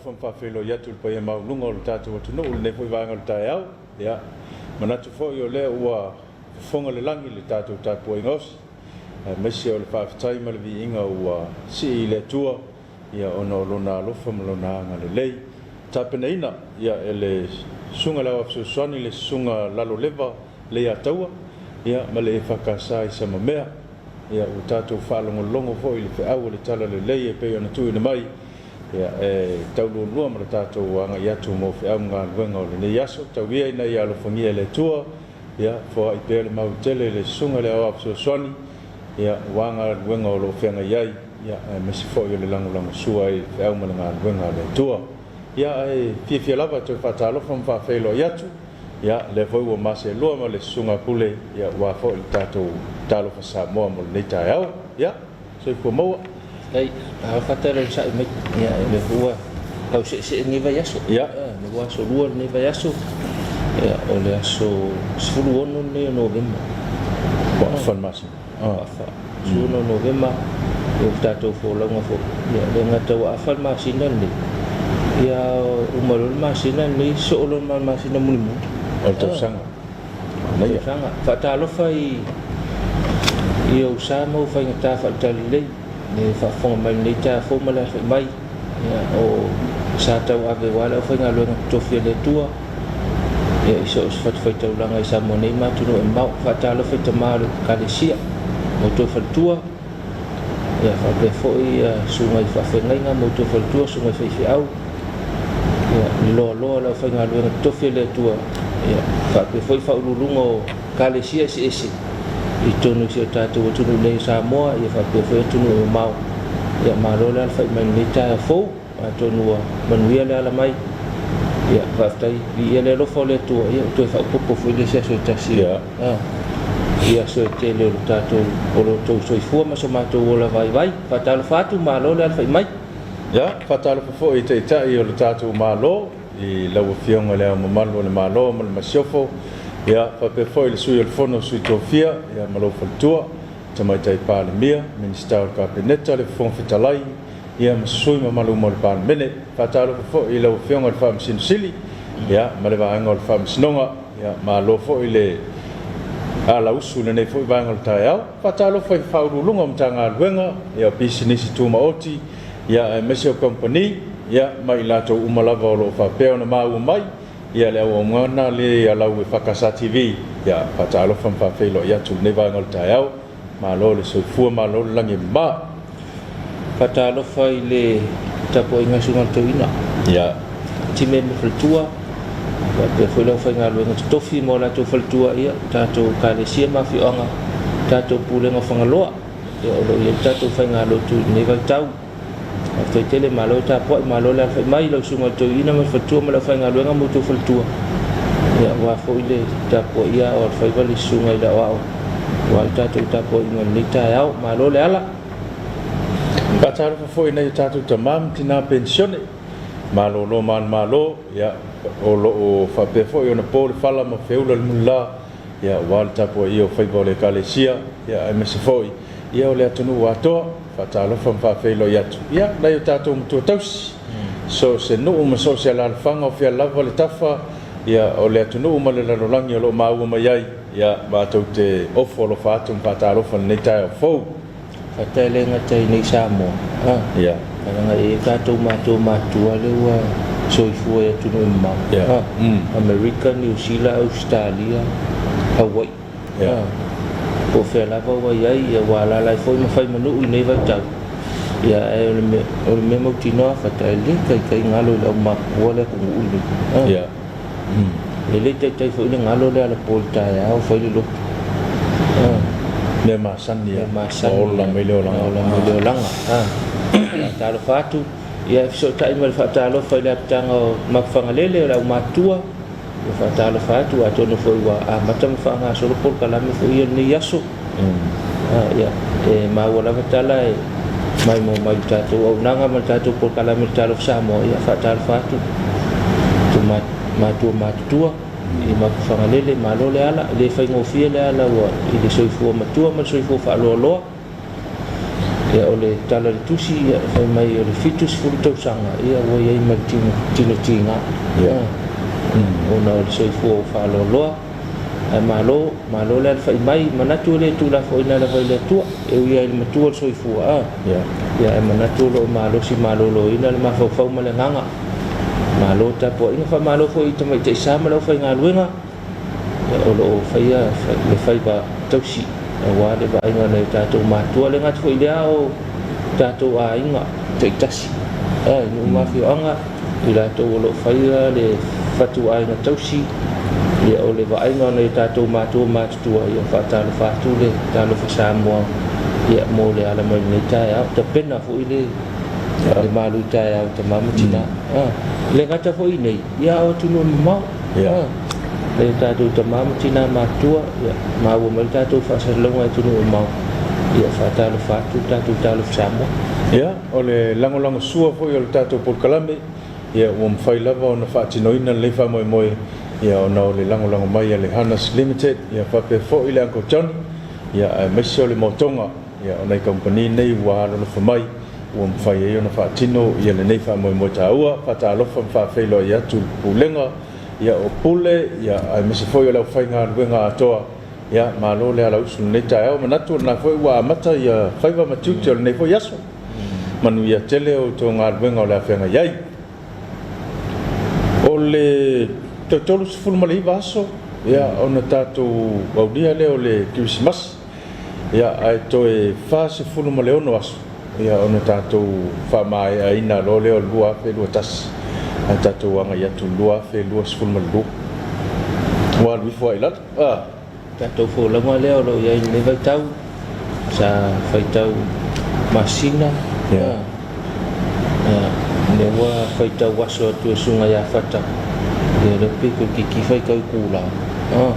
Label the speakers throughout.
Speaker 1: Faatalofa ma faafeiloai atu i le paia maualuga o le tatou atunuu i lenei foi vaega o le taeao. Ia, manatu foi o lea ua fofoga le lagi i le tatou tapuaiga osi, aemaise o le faafetai ma le viiga ua sii i le Atua, ia ona o Lona alofa ma Lona agalelei. Tapenaina ia e le Susuga i le Aoao Fesoasoani le Susuga Laloleva Leiataua ia ma le EFKS i Samamea. Ia ua tatou faalogologo foi i le feau o le Talalelei e pei ona tuuina mai ia e tauluulua ma le tatou agai atu mo feau ma galuega o lenei aso. Tau ia ina ia alofagia e le Atua, ia foai pea le mau tele i le Susuga i le Aoao Fesoasoani ia aua galuega o lo o feagai ai, ia aemaise foi o le lagolagosua ai i le feau ma le galuega a le Atua. Ia ae fiafia lava e toe faatalofa ma faafeiloai atu. Ia, lea foi ua ma seelua ma le Susuga Pule, ia aua foi le tatou Talofa Samoa mo lenei taeao. Ia, soifua maua.
Speaker 2: Faafetai. Talofa tele i le sa'i mai. Ia, o lea foi ua tau seesee lenei vaiaso. Lea ua aso lua lenei vaiaso. Ia, o le aso 16 lenei o Novema.
Speaker 1: Ua afa le masina.
Speaker 2: Ua afa. 16 o Novema, ia ua tatou folauga foi. Ia, le gata ua afa le masina lenei, ia uma loa le masina lenei, soo loa ma le masina mulimuli.
Speaker 1: O le tausaga.
Speaker 2: O le tausaga. Faatalofa i i ou sa ma ou faigata faale-talalelei e faafofoga mai i lenei taeao fou ma le alafai mai. Ia, o sa tauave aua le aufaigaluega totofi a le Atua, ia, i so o se fatafaitaulaga i Samoa nei ma atunuu e mamao. Faatalofa i tama o le Ekalesia ma outou faletua, ia, faapea foi susuga i faafeagaiga ma outou faletua, susuga i faifeau, ia, le loaloa o le aufaigaluega totofi a le Atua, ia, faapea foi faauluuluga o Ekalesia eseese i totonu o si o tatou atunuu nei o Samoa, ia faapea foi atunuu e mamao. Ia, malo le alafai mai i lenei taeao fou, atonu ua manuia le ala mai. Ia, faafetai, viia le alofa o le Atua, ia, ua toe faaopoopo foi le isi aso e tasi i aso e tele o le tatou, o lo outou soifua ma so matou ola vaivai. Faatalofa atu, malo le alafai mai.
Speaker 1: Ia, faatalofa foi i Taitai o le tatou Malo, i lau Afioga i Le Ao Mamalu o le Malo ma le Masiofo, ia, faapea foi le Sui o le Fono a Sui Tofia, ia, ma lou faletua, Tamaitai Palemia, Minisita o le Kapeneta, le Fofoga Fetalai, ia, ma sui usufono mamalu uma o le Palemene. Faatalofa foi i lau Afioga i le Faamasino Sili, ia, ma le vaega o le Faamasinoga, ia, malo foi le alausu i lenei foi vaega o le taeao. Faatalofa i Ofisa Sili o Pulega o Matagaluega, ia, o Pisinisi Tumaoti, ia, aemaise o Kamupani, ia, ma i latou uma lava o lo o faapea ona maua mai, ia, le auaunaga lea a lau EFKS TV. Ia, faatalofa ma faafeiloai atu i lenei vaega o le taeao. Malo le soifua, malo le lagi e mama.
Speaker 2: Faatalofa i le tapuaiga a Susuga i le Toeaina. Time ma faletua, faapea foi le aufaigaluega totofi ma o latou faletua, ia, tatou Ekalesia ma afioaga, tatou Pulega o Fagaloa, ia, o lo o i ai le tatou faigalotu i lenei vaitau. Faafetai tele, malo tapuai, malo le alafai mai i lau Susuga i le Toeaina ma le faletua ma le aufaigaluega ma outou faletua, ia, aua foi le tapuaia o alofaiva le Susuga i le Aoao, aua le tatou tapuaiga i lenei taeao. Malo le ala.
Speaker 1: Faatalofa foi i nai o tatou tama ma tina penisione, malolo manumalo, ia, o lo o faapea foi ona po le fala ma feula le mulila, ia, aua le tapuaia o faiva o le Ekalesia, ia, aemaise foi, ia, o le atunuu atoa. Faatalofa ma faafeiloai atu, ia, nai o tatou matua tausi, so o se nuu ma so o se alaalafaga o fea lava le tafa, ia, o le atunuu ma le lalolagi o lo o maua mai ai, ia, matou te ofo alofa atu ma faatalofa i lenei taeao fou.
Speaker 2: Faafetai le gata i nei Samoa, leaga e i ai tatou matua matutua lea ua soifua i atunuu e mamao, Amerika, Niu Sila, Ausetalia, Hawaii, po o fea lava ua i ai, ia ua alaala ai foi ma fai ma nuu i nei vaitau. Ia, ae o le mea, o le mea mautinoa, faafetai, e le taitai galo i le aumatutua le atunuu lenei. E le taitai foi le galo le alapo i le taeao fai le lotu.
Speaker 1: Mea masani
Speaker 2: Mea masani.
Speaker 1: Ua ola mai le olaga.
Speaker 2: Ola mai le olaga. Faatalofa atu. Ia, e fesootai ma le faatalofa i le apitaga o Mapuifagalele o le aumatutua. Ia, faatalofa atu, atonu foi ua amata ma faagasolo polokalame foi ia lenei aso. Ia, e maua lava tala e maimoa mai le tatou auaunaga ma le tatou polokalame o le Talofa Samoa. Ia, faatalofa atu i matua matutua i Mapuifagalele, malo le ala, e le faigofie le ala ua i le soifua matua ma le soifua faaloaloa. Ia o le tala i le tusi ia fai mai o le 70 tausaga ia ua i ai ma le tino, tino tiga.
Speaker 1: Ia.
Speaker 2: Ona o le soifua ua faaloaloa. Ae malo, malo le alafai mai, manatu e le tuulafoaina lava i le Atua, e ui lava i le matua o le soifua, a.
Speaker 1: Ia.
Speaker 2: Ia ae manatu o lo o malosi maloloina le mafaufau ma le agaga. Malo le tapuaiga, faamalo foi i Tamaitai Sa ma le aufaigaluega, ia o lo o faia le faiva tausi aua le vaaiga o nai o tatou matua, e le gata foi i lea o tatou aiga taitasi, i nuu ma afioaga, i latou o lo o faia le fatuaiga tausi, ia o le vaaiga o nai o tatou matua matutua, ia faatalofa atu le talofa Samoa ia mo le ala mai lenei taeao, tapena foi le le malu taeao i tama ma tina. E le gata foi i nei, ia a o atunuu e mamao. Nai o tatou tama ma tina matutua, ia maua mai le tatou faasalalauga i atunuu mamao, ia faatalofa atu le tatou talofa Samoa.
Speaker 1: Ia, o le lagolagosua foi o le tatou polokalame, ia ua mafai lava ona faatinoina lenei faamoemoe, ia ona o le lagolago mai a le Hanas Limited, ia faapea foi le Uncle Johnny, ia aemaise o le Motoga, ia o nai kamupani nei ua alolofa mai, ua mafai ai ona faatino ia lenei faamoemoe taua. Faatalofa ma faafeiloai atu i le Pulega, ia o Pule, ia aemaise foi o le aufaigaluega atoa. Ia, malo le alausu i lenei taeao. Manatu o lena foi ua amata ia faiva ma tiute o lenei foi aso. Manuia tele o outou galuega o le a feagai ai. O le toe 39 aso, ia, ona tatou aulia lea o le Kerisimasi. Ia, ae toe 46 aso, ia, ona tatou faamaeaina loa lea o le 2021, ae tatou agai atu i le 2022. Ua alu ifo lava i lalo. Ah.
Speaker 2: Tatou folauga lea o lo o i ai i lenei vaitau, sa faitau masina,
Speaker 1: Yeah.
Speaker 2: ah, lea ua faitau aso atu e Susuga ia Fata, ia lea pei toeitiiti faitau itula, ah,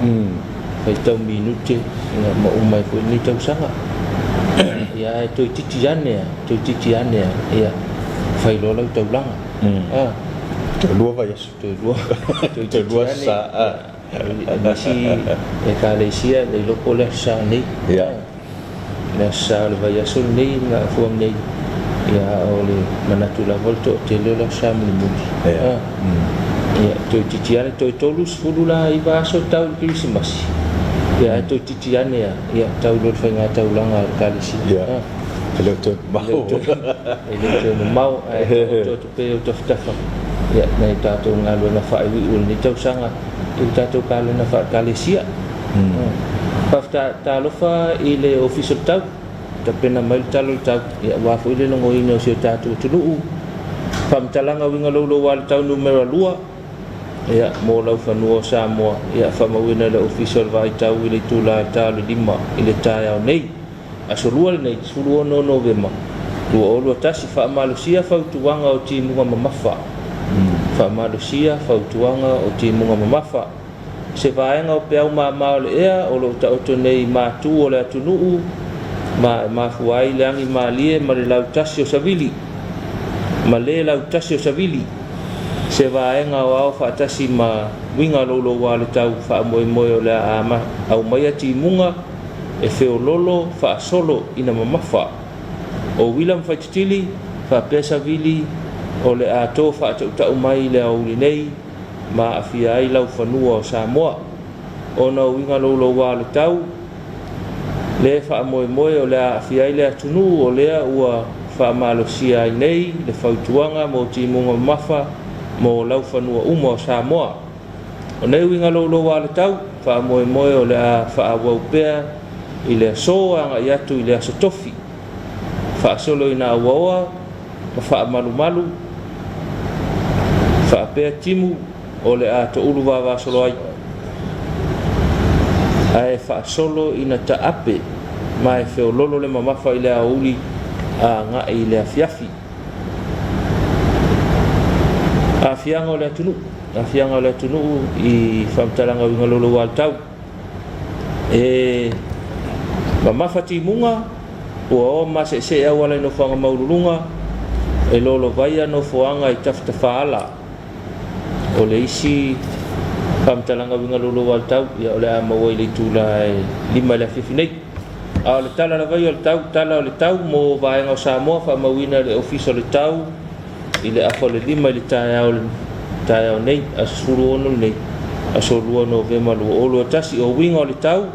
Speaker 2: faitau minute, ia, ma uma ai foi lenei tausaga. Ia, ae toeitiiti ane lava, toeitiiti ane lava, ia, fai loa lau taulaga. Ah.
Speaker 1: Toe lua vaiaso.
Speaker 2: Toe lua,
Speaker 1: Toe
Speaker 2: toeitiiti
Speaker 1: lua
Speaker 2: ane,
Speaker 1: sa. Ah.
Speaker 2: I nisi ekalesia le iloa po o le Aso Sa nei.
Speaker 1: Ia.
Speaker 2: Le Aso Sa o le vaiaso lenei na afua nei. Ia, a o le manatu lava o le toatele o le Aso Sa mulimuli.
Speaker 1: Ia.
Speaker 2: Ia, toeitiiti ane, toe 39 la aso tau i le Kerisimasi. Ia, ae toeitiiti ane lava, ia, tau loa i le faiga taulaga a le ekalesia.
Speaker 1: Ia. E le o toe mamao.
Speaker 2: E le o toe mamao, ae taoto atu pea i ou tafatafa, ia, nai o tatou galuega faaiuiu o lenei tausaga i le tatou kalena faale-ekalesia. Faafetai talofa i le Ofisa o le Tau, tapena mai le tala o le tau, ia, aua foi le logoina o si o tatou atunuu. Faamatalaga uiga louloua le tau numera 2, ia, mo laufanua o Samoa, ia, faamauina e le Ofisa o le Vaai Tau i le itula e ta o le 5 i le taeao nei. Aso Lua lenei, 16 Novema 2021, Faamalosia fautuaga o timuga mamafa. Faamalosia fautuaga o timuga mamafa. Se vaega o peau mama o le ea o lo o taoto nei i matu o le atunuu ma e mafua ai le agi malie ma le lautasi o savili. Ma le lautasi o savili. Se vaega o ao faatasi ma uiga louloua le tau faamoemoe o le a aumaia timuga e feololo faasolo ina mamafa. O uila ma faititili, faapea savili o le a to faatautau mai i le aoauli nei ma aafia ai laufanua o Samoa. Ona o uiga louloua o le tau, le faamoemoe o le a aafia ai le atunuu o lea ua faamalosia ai nei le fautuaga mo timuga mamafa mo laufanua uma o Samoa. O nei uiga louloua o le tau, faamoemoe o le a faaauau pea i le aso agai atu i le aso tofi, faasolo ina auaoa ma faamalumalu, faapea timu o le a toulu vavasolo ai, ae faasolo ina taape ma e feololo le mamafa i le aoauli agai i le afiafi. Aafiaga o le atunuu. Aafiaga o le atunuu i faamatalaga uiga louloua o le tau. E mamafa timuga, ua oa maseesee auala i nofoaga maualuluga, e lolovaia nofoaga i tafatafaala. O le isi faamatalaga uiga louloua o le tau, ia o le a maua i le itula e 5 i le afiafi nei. A o le tala lava ia o le tau, tala o le tau mo vaega o Samoa faamauina e le Ofisa o le Tau i le afa o le 5 i le taeao le taeao nei, aso 16 lenei, aso 2 Novema 2021. O uiga o le tau,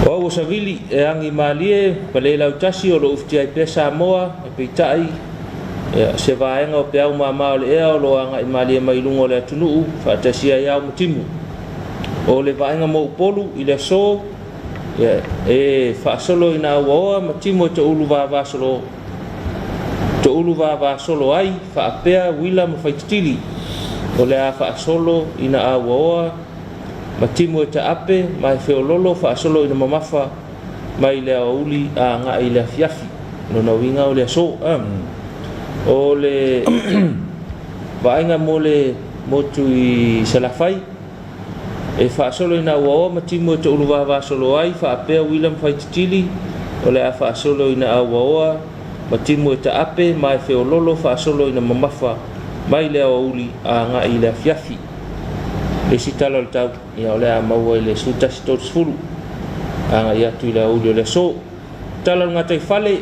Speaker 2: o au o savili e agi malie ma le lautasi o lo o ufitia ai pea Samoa, e peitai ia, se vaega o peau mama o le ea o lo o agai malie mai i luga o le atunuu faatasi ai ao ma timu. O le vaaiga mo Upolu i le aso, ia, e faasolo ina auaoa ma timu e toulu vavasolo toulu vavasolo ai faapea uila ma faititili. O le a faasolo ina auaoa ma timu e taape ma e feololo faasolo ina mamafa mai le aoauli agai i le afiafi. Lona uiga o le aso. O le vaaiga mo le motu i Salafai, e faasolo ina auaoa ma timu e toulu vavasolo ai faapea uila ma faititili. O le a faasolo ina auaoa ma timu e taape ma e feololo faasolo ina mamafa mai le aoauli agai i le afiafi. Le isi tala o le tau, ia o le a maua i le 11:30 agai atu i le aoauli o le aso. Tala o le gataifale,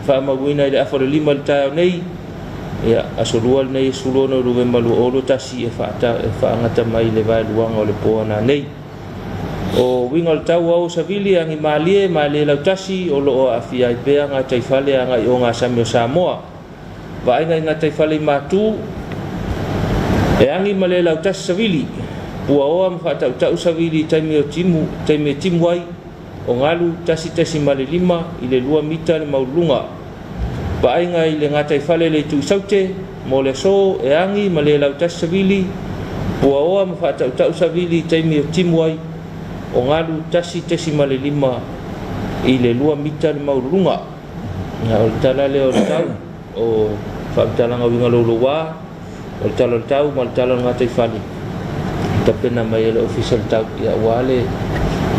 Speaker 2: faamauina i le afa o le 5 i le taeao nei, ia, aso 2 lenei 16 Novema 2021 e faagata mai le vaeluaga o le po nanei. O uiga o le tau ao savili agi malie ma le lautasi o lo o aafia ai pea gataifale agai o gasami o Samoa. Vaaiga i gataifale i Matu, e agi ma le lautasi savili, puaoa ma faatautau savili i taimi o timu, taimi e timu ai, o galu 1.5 i le 2 mita le maululuga. Vaaiga i le gataifale le itu i Saute, mo le aso e agi ma le lautasi savili, puaoa ma faatautau savili i taimi o timu ai, o galu 1.5 i le 2 mita le maululuga. O le tala lea o le tau, o faamatalaga uiga louloua, o le tala o le tau ma le tala o le gataifale, tapena mai e le Ofisa o le Tau, ia aua le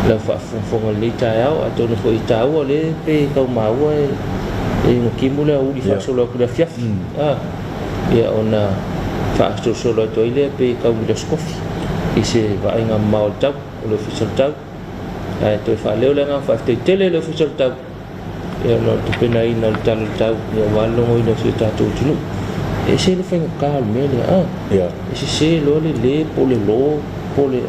Speaker 2: lau faafogafoga i lenei taeao. Atonu foi e taua le pe tau maua e timu le aoauli faasolo atu le afiafi. Ia ona faasolosolo atu ai lea pe tau i le Aso Tofi i se vaaiga mamao o le tau o le Ofisa o le Tau. Ae toe faaleo le agaga faafetai tele i le Ofisa o le Tau ia ona o le tapenaina o le tala o le tau ia aua le logoina o si o tatou atunuu. E ese le faigata o le mea lea, e sese loa le le po o le lo po o le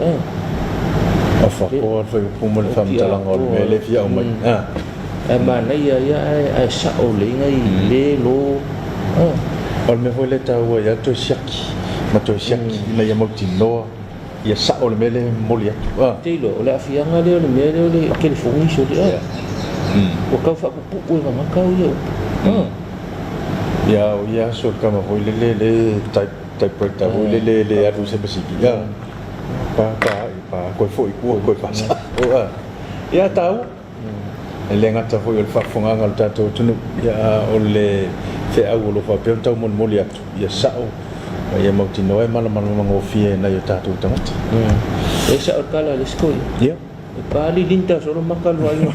Speaker 1: Afakoa le fuaiupu ma le faamatalaga o le mea lea e fia aumai.
Speaker 2: Ae manaia ia ae sao lelei nai le lo.
Speaker 1: O le mea foi lea e taua ai lava le toe siaki ma toe siaki ina ia mautinoa ia sao le mea lea e momoli atu.
Speaker 2: Te iloa, o le aafiaga lea o le mea lea o le telefoni soli ua tau faapupuu e tagata au ia upu.
Speaker 1: Ia, o ia aso le tama foi lele le typewriter foi lele le alu i se masini. Pa pa pa koe foi tua koe faasao. Ia taua. E le gata foi o le faafofogaaga o le tatou atunuu, ia, a o le feau o lo o faapea ona taumolimoli atu, ia sao ma ia mautinoa e malamalamagofie e nai o tatou tagata.
Speaker 2: E sao le tala a le isi toeaina. E pa lilinta solo maka le vaaiga.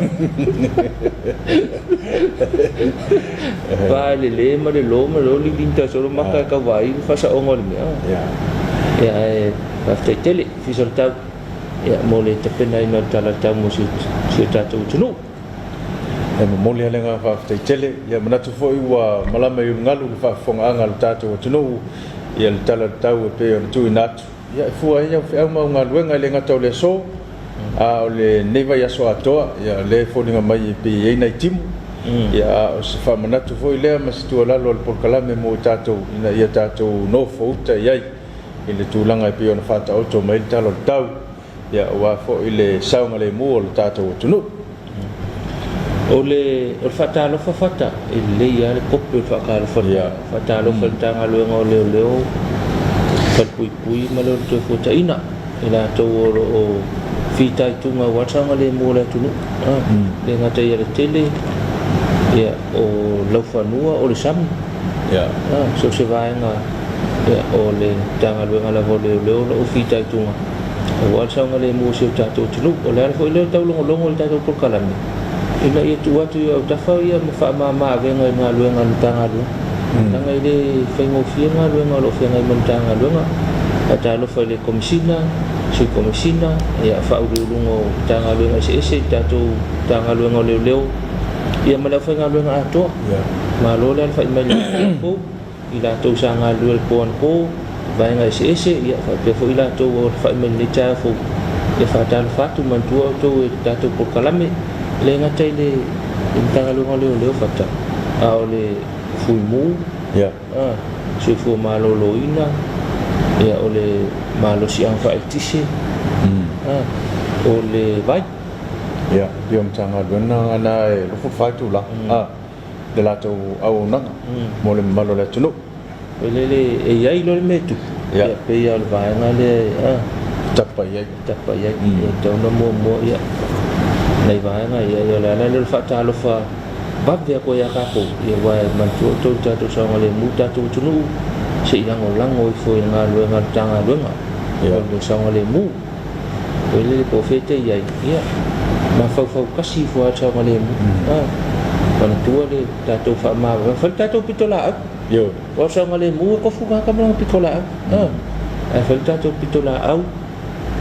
Speaker 2: E pa le le ma le lo ma le lo lilinta solo maka e tau vaai le faasaoga o le mea. Ia ae faafetai tele Ofisa o le Tau ia mo le tapenaina o le tala o le tau mo si o tatou atunuu.
Speaker 1: E momoli lava le agaga faafetai tele. Ia manatu foi ua malama i ulugalu le faafofogaaga a le tatou atunuu ia le tala o le tau e pei ona tuuina atu. Ia e fua ai au feau ma au galuega e le gata o le aso, a o lenei vaiaso atoa. Ia o lea e foliga mai e pei e i ai nai timu. Ia a o se faamanatu foi lea ma se tuualalo a le polokalame mo tatou ina ia tatou nofouta i ai i le tulaga e pei ona faataoto mai ai le tala o le tau, ia aua foi le saogalemu o le tatou atunuu.
Speaker 2: O le o le faatalofa fata, e lelei lava le kope o le faatalofa faatalofa i le Matagaluega o Leoleo, Falepuipui ma le Ola Toefuataiga, i latou o lo o fitaituga aua le saogalemu o le atunuu. E le gata i alatele, ia, o laufanua, o le sami, so o se vaega o le Matagaluega lava o Leoleo o lo o fitaituga aua le saogalemu o si o tatou atunuu. O le ala foi lea o le taulogologo i le tatou polokalame, ina ia tuu atu i autafa ia ma faamama avega i le galuega a le Matagaluega. Leaga e le faigofie galuega o lo o feagai ma le Matagaluega. Faatalofa i le Komesina, Sui Komesina, ia, Faauluuluga o Matagaluega eseese i le tatou Matagaluega o Leoleo, ia ma le aufaigaluega atoa. Malo le alafai mai i le taeao fou, i latou sa galulue i le po anapo, i vaega eseese, ia faapea foi i latou ua alafai mai i lenei taeao fou. Ia faatalofa atu, manatua outou e le tatou polokalame, e le gata i le Matagaluega o Leoleo Fata, a o le Fuimu, Soifua Maloloina, ia o le Malosiaga Faaeletise, o le Vai.
Speaker 1: Ia, pei o Matagaluega na e 24 itula le latou auaunaga mo le mamalu o le atunuu.
Speaker 2: Foi lele e i ai loa le mea e tupu, ia pei lava o le vaega lea e
Speaker 1: tapa i ai.
Speaker 2: Tapa i ai. E tatau ona muamua ia nai vaega ia, ia o le ala lea o le faatalofa vave atu ai ia tatou, ia aua e manatua outou i le tatou saogalemu, le tatou atunuu, se i lagolago ifo i le galuega a le Matagaluega o le saogalemu. Foi lele po o fea e te i ai, ia mafaufau kasi ifo lava i le saogalemu. Manatua le tatou faamavae, fai le tatou pitolaau. Aua o le saogalemu e tofu tagata ma lana pitolaau. Ae fai le tatou pitolaau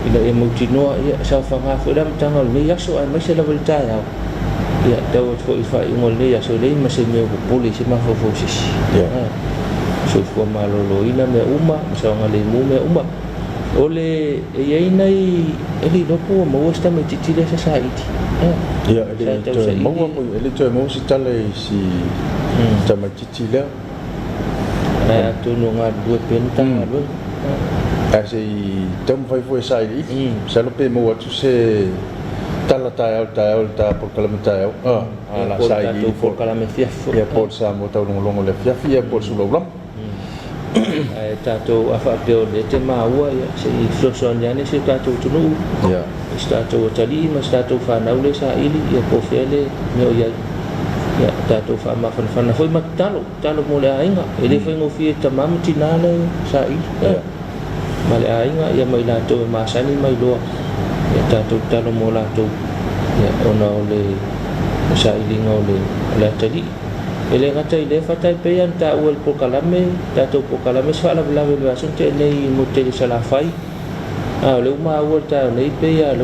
Speaker 2: ina ia mautinoa ia saofaga foi le amataga o lenei aso aemaise lava i le taeao. Ia tau atu foi i le faaiuga o lenei aso, e leai ma se mea o popole i se mafaufau o se isi. Soifua maloloina mea uma, ma saogalemu mea uma. O le e i ai nai e le iloa po ua maua se tamaitiiti lea sa saili.
Speaker 1: Ia, e le i toe maua, e le i toe maua se tala i si tamaitiiti lea.
Speaker 2: Ae atonu o galulue pea le Matagaluega.
Speaker 1: Ae se i taumafai foi e sailiili, masalo pe maua atu se tala taeao i le taeao i le ta polokalame taeao.
Speaker 2: A la sailiili foi. Polokalame afiafi foi.
Speaker 1: Ia, po o le Samoa Taulogologo i le afiafi, ia po o le Sulaulama.
Speaker 2: Ae tatou a faapea o lea e te maua, ia se i fesoasoani ane si o tatou atunuu, i si tatou atalii ma si tatou fanau lea e saili, ia po o fea le mea o i ai. Ia tatou faamafanafana foi ma tatalo, tatalo mo le aiga. E le faigofie i tama ma tina le saili. Ma le aiga, ia ma i latou e masani ma iloa. Ia tatou tatalo mo latou, ia ona o le sailiga o le atalii. E le gata i lea, Fata, e pei ona taua i le polokalame, tatou polokalame, se faalavelave i le vaiaso na tea nei i le motu tele i Salafai. A o lea ua maua i le taeao nei, pei lava o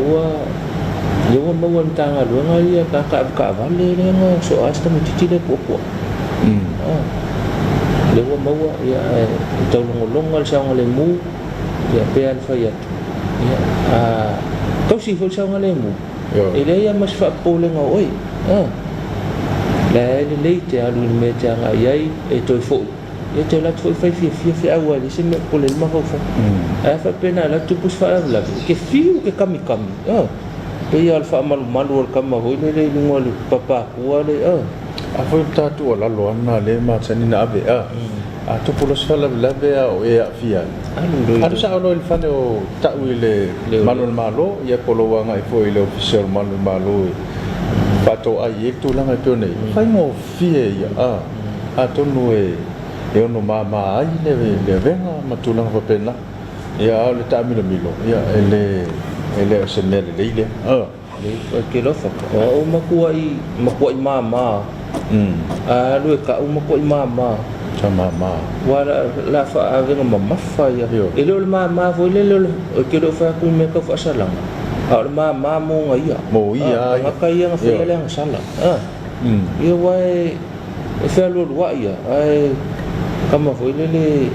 Speaker 2: lea ua maua e le Matagaluega ia tagata avetaavale lea na soa ai si tamaitiiti lea e puapua. O lea ua maua, ia, ae taulogologo le saogalemu, ia pei lava ona fai atu, ia, a tausi foi le saogalemu, e leai lava ma se faapopolega o oe. La e lelei te alu i le mea e te agai ai, e toe foi. Ia te alu atu foi fai fiafia feau ai, leai se mea popole ai le mafaufau. Ae a faapea na alu atu tupu se faalavelave, e te fiu e te kamikami, pei lava o le faamalumalu o le tama foi lele i luga o le papatua le.
Speaker 1: A foi o le ta tuualalo lava lena lea e masani ona ave, a tupu loa se faalavelave a o e aafia ai, alu sao loa i le fale o tau i le Malu o le Malo, ia po o lou agai foi i le Ofisa o le Malu o le Malo e faatoai ai le tulaga e pei ona i ai, faigofie ia, atonu e ono mama ai le avega ma tulaga faapena. Ia, a o le taamilomilo, ia, e le o se mea lelei lea.
Speaker 2: Ou te iloa Fata, o au matuai, matuai mama. A alu e tau matuai mama.
Speaker 1: Sa mama.
Speaker 2: Ua la faaavega mamafa ia. E le o le mama foi lele, ou te le o fai atu i mea tau faasalaga, a o le mama mo ona ia.
Speaker 1: Mo ia.
Speaker 2: Tagata ia na faia le agasala. Ia aua e fealualuai ia, ae kama foi lele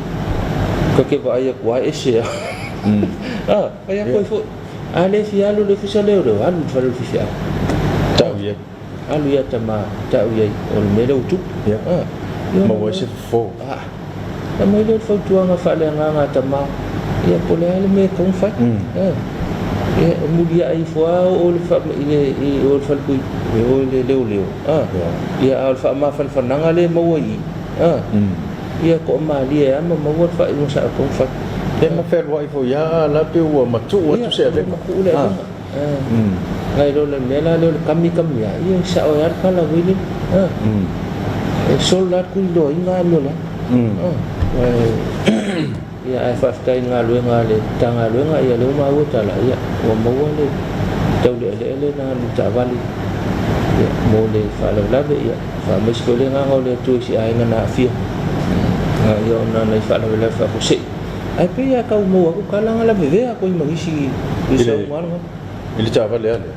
Speaker 2: ta te vaai atu lava e ese lava. Fai atu ai foi. A le fia alu i le ofisa leoleo, alu i le fale o le faifeau.
Speaker 1: Tau i ai.
Speaker 2: Alu ia tama, tau i ai, o le mea lea ua tupu.
Speaker 1: Maua ai se fofo.
Speaker 2: Na aumai lea o le fautuaga faaleagaga a tama, ia po o le a le mea e tatau ona fai. Ia, e muliai ifo lava oo i le falepui, e o i le leoleo. Ia, a o le faamafanafanaga lea e maua i i, ia toamalie lava ma maua le faaiuga sa tatau ona fai.
Speaker 1: E ma fealuai foi lava la pe ua matuu atu se avega.
Speaker 2: Ia, matuu le avega. Nai lo le mea la lea o le kamikami lava, ia e sao ai lava le tala foi lele. E solo la le tuliloaina amio leaga. Ia, ae faafetai i le galuega a le Matagaluega, ia lea ua maua tala, ia ua maua le taulealea lea na alu i taavale, ia, mo le faalavelave, ia faamaise foi le agaga o le Atua i si aiga na aafia, ia ona nai faalavelave faafuasei. Ae pei a tau maua atu tala na lavevea atu ai ma nisi i saunoaga.
Speaker 1: I le taavale a lea?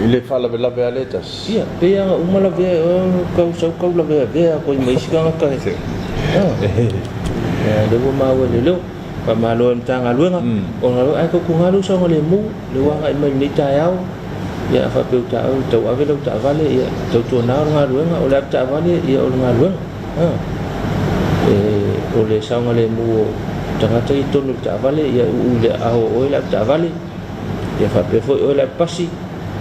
Speaker 1: I le faalavelave a lea e tasi?
Speaker 2: Ia, pei lava na uma lavea e oe tau sau tau laveavea atu ai ma isi tagata e. Ia, lea ua maua e leoleo. Faamalo i le Matagaluega, ona o ae tautuga lou saogalemu, lea ua agai mai i lenei taeao, ia a faapea ua tauave lau taavale, ia tautuana o le galuega, o le avetaavale, ia o le galuega. O le saogalemu o tagata ia i totonu o le taavale, ia uu i le aao o oe le avetaavale, ia faapea foi oe le avepasi,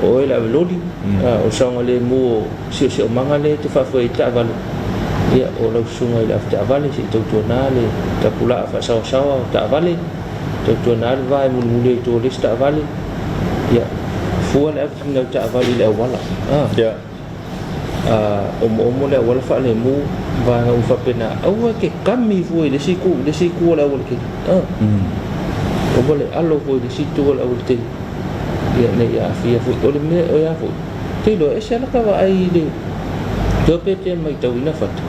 Speaker 2: o oe le aveloli, o le saogalemu o siosiomaga lea e te faafoe ai le taavale, ia, o lau susuga i le avetaavale, se i tautuana le tapulaa faasaoasaoa o taavale, tautuana le va e mulimuli ai i tua o le isi taavale, ia, fua le aveina o taavale i le auala. Omoomo le auala faalemu, vaega uma faapena, aua e te kami fua i le isi itu, i le isi itu o le aualatele. Aua le alo fua i le isi itu o le aualatele, ia ne i aafia foi. O le mea, o ia foi, te iloa, e ese lava lata vaai i le toe pe te matauina fata,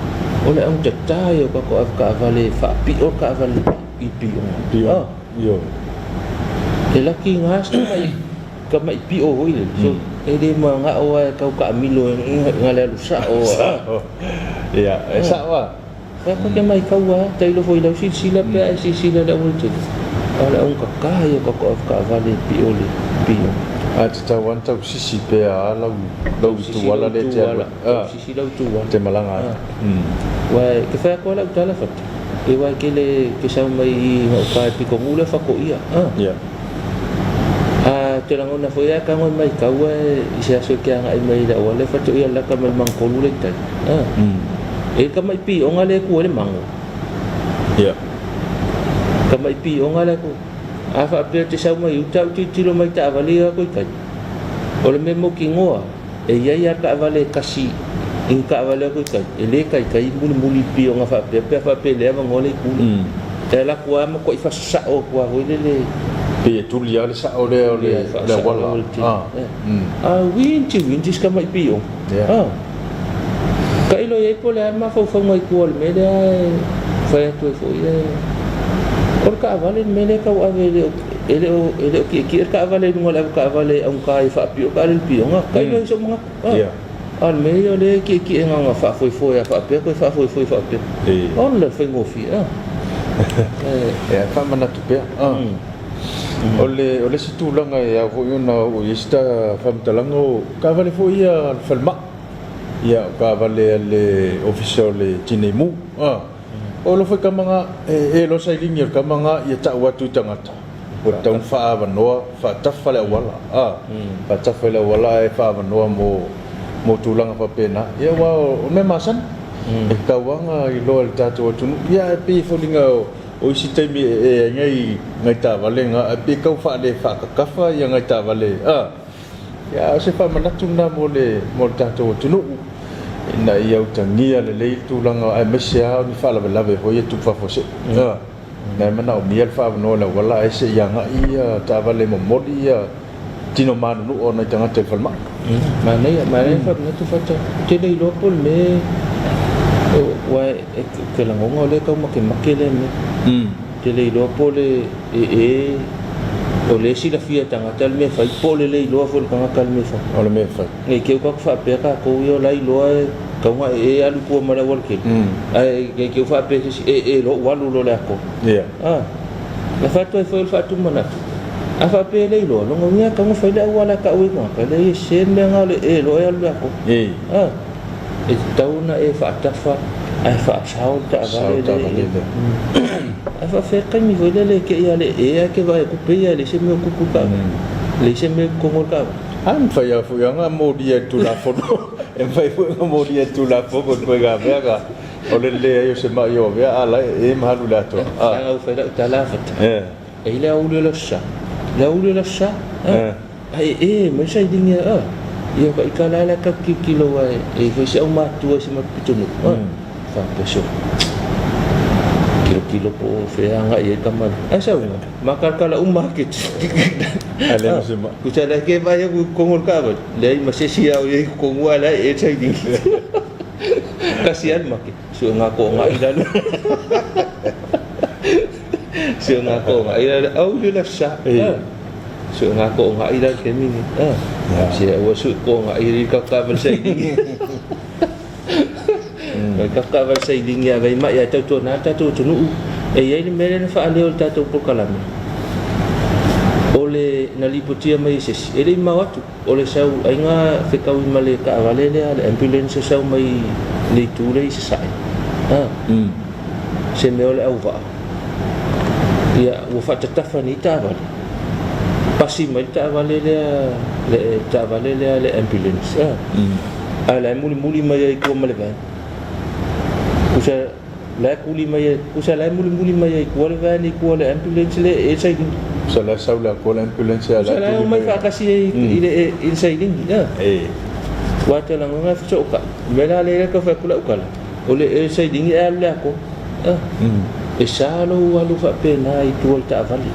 Speaker 2: o le augatata ia o tatou avetaavale e faapio le taavale i le pioga.
Speaker 1: Ioe.
Speaker 2: E laki gā si tamai tamai pio foi lele, so e le manao lava e tau taamilo na le alu sao lava.
Speaker 1: Ia, e sao lava.
Speaker 2: Fai atu ke maitau lava, tailo foi i lau silasila pe a e silasila i le aualatele, a o le augatata ia o tatou avetaavale e pio le pio.
Speaker 1: Ae tatau lava ona tau sisi pea a lau lau ituala lea e te alu ai.
Speaker 2: Tau sisi lau ituala.
Speaker 1: Te malaga ai.
Speaker 2: Aua e fai atu lava lau tala fata, aua e tele ke sau mai i gauta e pitonuu lea fatoia.
Speaker 1: Ia.
Speaker 2: A te lagona foi ae tago e maitau ae i se aso e te agai mai i le auala e fatoia le lata mai le magatolu lea i tai. E i le tamai pioga lea e tu ai le mago.
Speaker 1: Ia.
Speaker 2: Tamai pioga lea e tu. A faapea e te sau mai uta au tilotilo mai i taavale ia o atu i tai. O le mea mautinoa, e i ai lava taavale e tasi i ni taavale o atu i tai, e le taitai mulimuli i le pioga faapea pe a faapea e le avanoa le itu lea. E alu atu lava matuai faasasao atu lava foi lele.
Speaker 1: Pei e tuli lava le sao lea o le auala.
Speaker 2: A uinti uinti si tamai pioga. Tailo i ai po o le a le mafaufauga i tua o le mea lea e fai atu ai foi e o le taavale le mea lea e tau ave e le o e le o e le o tietie le taavale i luga o le avetaavale e augata ai faapio taavale i le pioga. Tailo i ai sou manatu. A o le mea ia o lea e tietie na ona faafoefoe lava faapea toe faafoefoe faapea. O le faigofie.
Speaker 1: E faamanatu pea. O le o le isi tulaga e ao foi ona oo i ai se faamatalaga o taavale foi ia a le falemai. Ia, o taavale a le Ofisa o le Tinei Mu. O alofa i tama na, e loa sailini o le tama na ia tau atu i tagata, ua tatau ona faaavanoa, faatafa le auala, faatafa i le auala ae faaavanoa mo mo tulaga faapena. Ia aua o mea masani, e tatau lava ona iloa e le tatou atunuu. Ia ae pei e foliga o isi taimi e ai nai nai taavale na, ae pei e tau faale faatatafa ia nai taavale, Ia, o se faamanatu lena mo le mo le tatou atunuu ina ia utagia lelei le tulaga aemaise lava o ni faalavelave foi ia tupu faafuasei. Ioe. Na e manaomia le faaavanoa i le auala ae se i agai ia taavale momoli ia tino manunua o nai tagata i le falemai.
Speaker 2: Manaia, manaia le faamanatu Fata. Ou te le iloa po o le mea aua e te lagona o lea e tau makemake lea mea. Ou te le iloa po o le e o lea e silafia e tagata le mea e fai, po o le le iloa foi e le tagata le mea e fai.
Speaker 1: O le mea e fai.
Speaker 2: Ne i te i ua tatou faapea tatou ia o la e iloa e tatau ona e alu i tua ma le aualatele, ae ne i te i ua faapea se isi, e loa ua alu loa i le atoa.
Speaker 1: Ia.
Speaker 2: Na fai atu ai foi o le faatumanatu, a faapea e le iloa, lona uiga e tatau ona fai le auala e tau ai tagata, leai e sese le mea lena o le e loa e alu i le atoa. E tatau ona e faatafa ae faasao le taavale lea. Ae faafefea taimi foi lele e te i a le e ae te vaai atu pei lava e leai se mea o tupu i le taavale. Leai se mea i totonu o le taavale.
Speaker 1: A mafai lava foi ona molia e le Tulafono, e mafai foi ona molia e le Tulafono le ituaiga mea lena, o le leai o se mai o avea a la e e ma alu i le atoa.
Speaker 2: Leaga ua fai lau tala Fata. E i le aoauli o le Aso Sa, le aoauli o le Aso Sa, Ae e mai sailiga a ia ka ika la la ka tilotilo aua e i ai foi si aumātua i si matou pitonuu a faapea sole tilotilo po o fea e agai ai le tama lea ae sau matalatala uma ake
Speaker 1: Ae leai ma se maa.
Speaker 2: Tusa la ke vaai atu i totonu o le taavale leai ma se isi ao i ai i totonu ae la e e le sailiga tasi lava le make suega toaga i lalo. Suiga ko'oga'i la le au le lafisa. Suiga ko'oga'i la le taimi lenei. Se aua sui ko'oga'i i le tatou taavale sailigi. O le tatou taavale sailigi e ave ai ma'i ae tautuana le tatou atunuu. E i ai le mea lea na faaleo i le tatou polokalame, o le na lipotia mai e se isi, e le i mamao atu, o le sau aiga fetaui ma le taavale lea, le ambulance e sau mai le itu lea i Sasae, se mea o le auvaa, ia ua faatatafa nei taavale, pasi mai le taavale lea, le taavale lea le ambulance, a o la e mulimuli mai ai i tua ma le van. Tusa la e tuli mai ai, tusa la e mulimuli mai ai i tua le van i tua o le ambulance lea e sailini.
Speaker 1: Tusa la e sau le atoa le ambulance a o la
Speaker 2: Tusa
Speaker 1: e
Speaker 2: la e
Speaker 1: tuli
Speaker 2: omai
Speaker 1: mai.
Speaker 2: faatasi ai i le sailini. Aua e te lagona e fesootai. O le mea la lea e tau fai atu lau tala, o le sailini e alu le atoa. E sa lou alu faapena i tua o le taavale.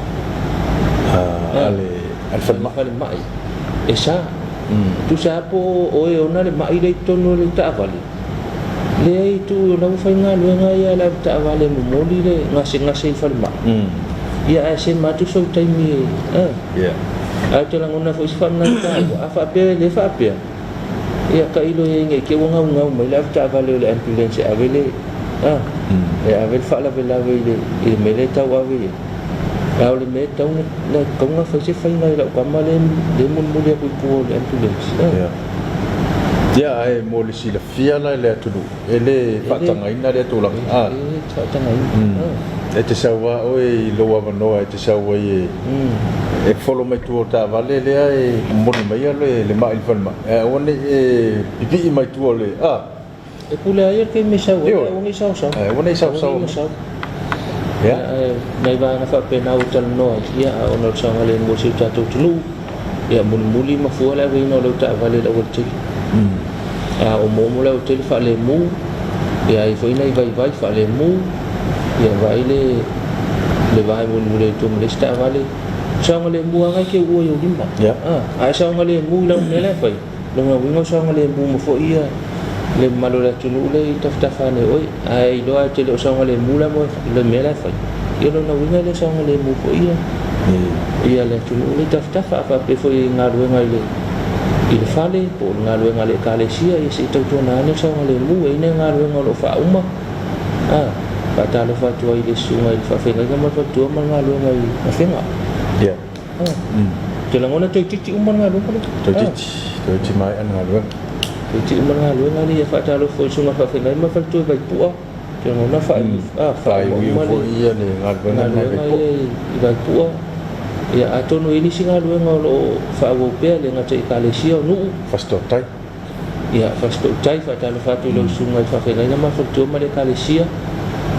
Speaker 1: A le falemai.
Speaker 2: Falemai. E sa. Tusa lava po o oe e ona le mai lea i totonu o le taavale, leai tuu o la ua faigaluega ia le avetaavale e momoli le gasegase i le falemai. Ia ae sema atu sou taimi e. Ae ou te lagona foi se faamanatu taua, a faapea e le faapea, ia tailo i ai ne i te i ua gaugau mai le avetaavale o le ambulance e ave le, e ave le faalavelave i le mea lea e tau ave i ai. A o le mea e tatau ona fai se faiga i lau tama lea e mulimuli atu i tua o le ambulance.
Speaker 1: Ia, ae mo le silafia la i le atunuu, e le faatagaina lea tulaga.
Speaker 2: E le faatagaina.
Speaker 1: E te sau lava oe i lou avanoa e te sau ai e follow mai tua o le taavale lea e momoli mai le mai i le falemai, ae aua ne i e pipii mai tua o le...
Speaker 2: E pule ai le taimi e sau ai, aua ne i saosao.
Speaker 1: Aua ne i saosao.
Speaker 2: Aua ne i masao. Nai vaega faapena ua talanoa ai, ia, a ona o le saogalemu o si o tatou atunuu, ia mulimuli ma fua le aveina o lau taavale i le aualatele. A omoomo le aualatele faalemu, ia ai foi nai vaivai faalemu, ia vaai le vae mulimuli ai i tua ma le isi taavale. Saogalemu lava e te uua i ou lima. A e saogalemu i lau mea la e fai, lona uiga o saogalemu ma foi ia le mamalu o le atunuu lea i tafatafa ane oe. Ae iloa e te le o saogalemu la le mea la e fai, ia lona uiga e le saogalemu foi ia ia le atunuu lea i tafatafa. A faapea foi i galuega i le fale po o le galuega a le ekalesia, ia se i tautuana ane le saogalemu. E i ai nai galuega o lo o faauma. Faatalofa atu ai i le susuga i le faafeagaiga ma le faletua ma le galuega i Afega. Ou te lagona toeitiiti uma le galuega lea.
Speaker 1: Toeitiiti maea le galuega.
Speaker 2: Toeitiiti uma le galuega lea. Ia faatalofa foi i le susuga i le faafeagaiga ma le faletua i Vaipua. Ou te lagona faauma uma
Speaker 1: le
Speaker 2: galuega ia i Vaipua. Ia atonu e i ai nisi galuega o lo o faaauau pea, le gata i ekalesia o nuu.
Speaker 1: Fasitootai.
Speaker 2: Ia, Fasitootai, faatalofa atu i lau susuga i le faafeagaiga ma le faletua ma le ekalesia,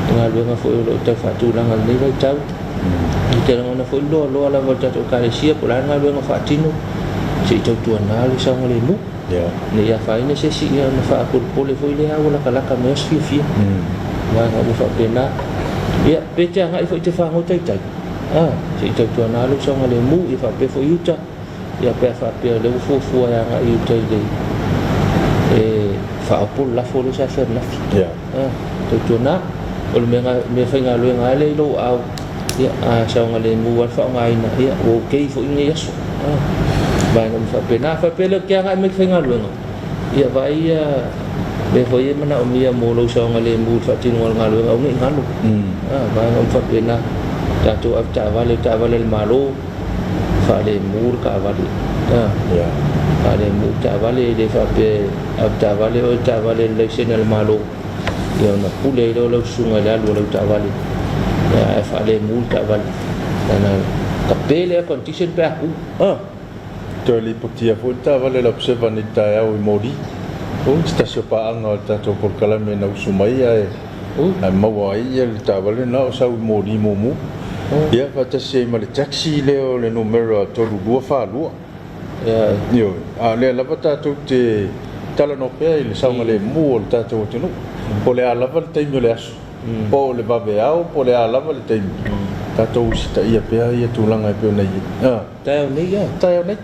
Speaker 2: i galuega foi o lo o tau faatulaga i lenei vaitau. Ou te lagona foi le loaloa lava o le tatou ekalesia, po o le a le galuega faatino, se i tautuana le saogalemu. Ne i afaina se isi ona faapolepole foi lea ua latalata mai aso fiafia. Vaega uma faapena. Ia, pe te agai foi i te fagota i tai, se i tautuana lou saogalemu, ia faapea foi i uta. Ia pe a faapea o lea ua fuafua e agai i uta i le e faaopo le lafo lea sa fai ananafi. Tautuana, o le mea faigaluega lava lea i lou aao, ia, a saogalemu lava le faaaogaina, ia, ua okay foi lenei aso. Vaega uma faapena. A faapea lea ou te agai mai i le faigaluega, ia vaai ia mea foi e manaomia mo lou saogalemu i le faatinoga o le galuega, aua ne i galo. Vaega uma faapena. Tatou avetaavale, o taavale a le Malo, faalemu le taavale. Faalemu le taavale, e le faapea avetaavale oe taavale i le laisene a le Malo, ia ona pule ai lea o lau susuga i le alu a lau taavale, ae faalemu le taavale. Leaga tape le air condition pe a tu.
Speaker 1: Toe lipotia foi le taavale a le Observer nei taeao i Moli. Se tasi o paaga o le tatou polokalame na usu mai ae maua ai ia le taavale lena o sau i Moli mumu. Ia faatasi ai ma le taxi lea o le numera 3242. Ioe, a o lea lava tatou te talanoa pea i le saogalemu o le tatou atunuu. Po o le a lava le taimi o le aso, po o le vaveao, po o le a lava le taimi, tatou usitaia pea ia tulaga e pei ona i ai.
Speaker 2: Taeao nei ia.
Speaker 1: Taeao nei.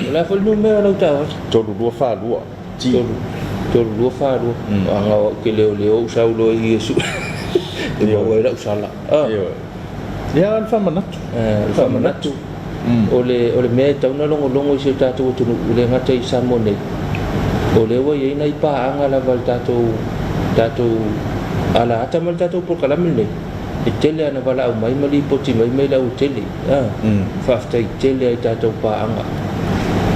Speaker 2: O le a foi le numera o lau taavale?
Speaker 1: 3242. T.
Speaker 2: 3242. Aga o au te leoleo ou sau loa i Iesu. E maua ai lau sala.
Speaker 1: Ioe. Ia, o le faamanatu.
Speaker 2: O le faamanatu, o le, o le mea e tatau ona logologo i si o tatou atunuu, e le gata i Samoa nei, o lea ua i ai nai paaga lava a le tatou, tatou alaata ma le tatou polokalame lenei, e tele lava ina valaau mai ma lipoti mai mai le auatele. Faafetai tele lava i tatou paaga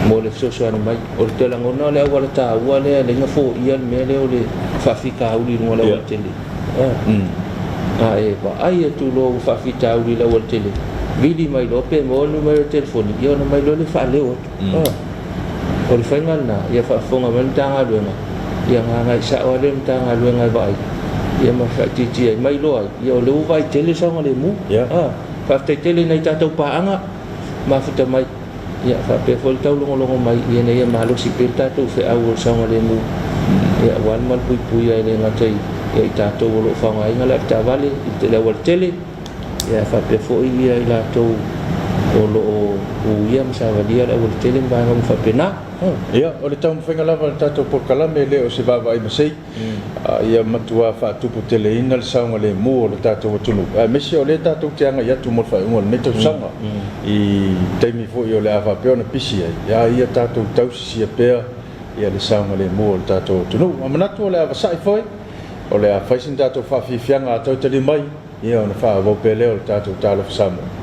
Speaker 2: mo le fesoasoani mai. O le toe lagona o le auala taua lea e ala ai ona foia le mea lea o le faafitauli i luga o le aualatele. A e vaai atu loa ua faafitauli i le aualatele, vili mai loa pe maua le numera o le telefoni, ia ona mai loa lea faaleo atu. O le faiga lena, ia faafofoga mai le Matagaluega, ia gagae sao lava lea o le Matagaluega e vaai, ia ma faaitiitia ai ma iloa ai, ia o lea ua vaai tele le saogalemu. Faafetai tele i nai tatou paaga mafuta mai, ia faapea foi le taulogologo mai ina ia malosi pea le tatou feau o le saogalemu, ia aua le malupuipuia e le gata i ia i tatou o lo o faaaogaina le avetaavale i le aualatele, ia faapea foi ia i latou o lo o uia ma savalia le aualatele ma vaega uma faapena.
Speaker 1: Ia, o le taumafaiga lava o le tatou polokalame e le o se vaavaai masei, a ia matua faatuputeleina le saogalemu o le tatou atunuu, aemaise o lea tatou te agai atu mo le faaiuga o lenei tausaga i taimi foi o le a faapea ona pisi ai, a ia tatou tausisia pea ia le saogalemu o le tatou atunuu. Ua manatu o le a vasai foi, o le a fai sina tatou faafiafiaga a toe tali mai, ia ona faaauau pea lea o le tatou Talofa Samoa.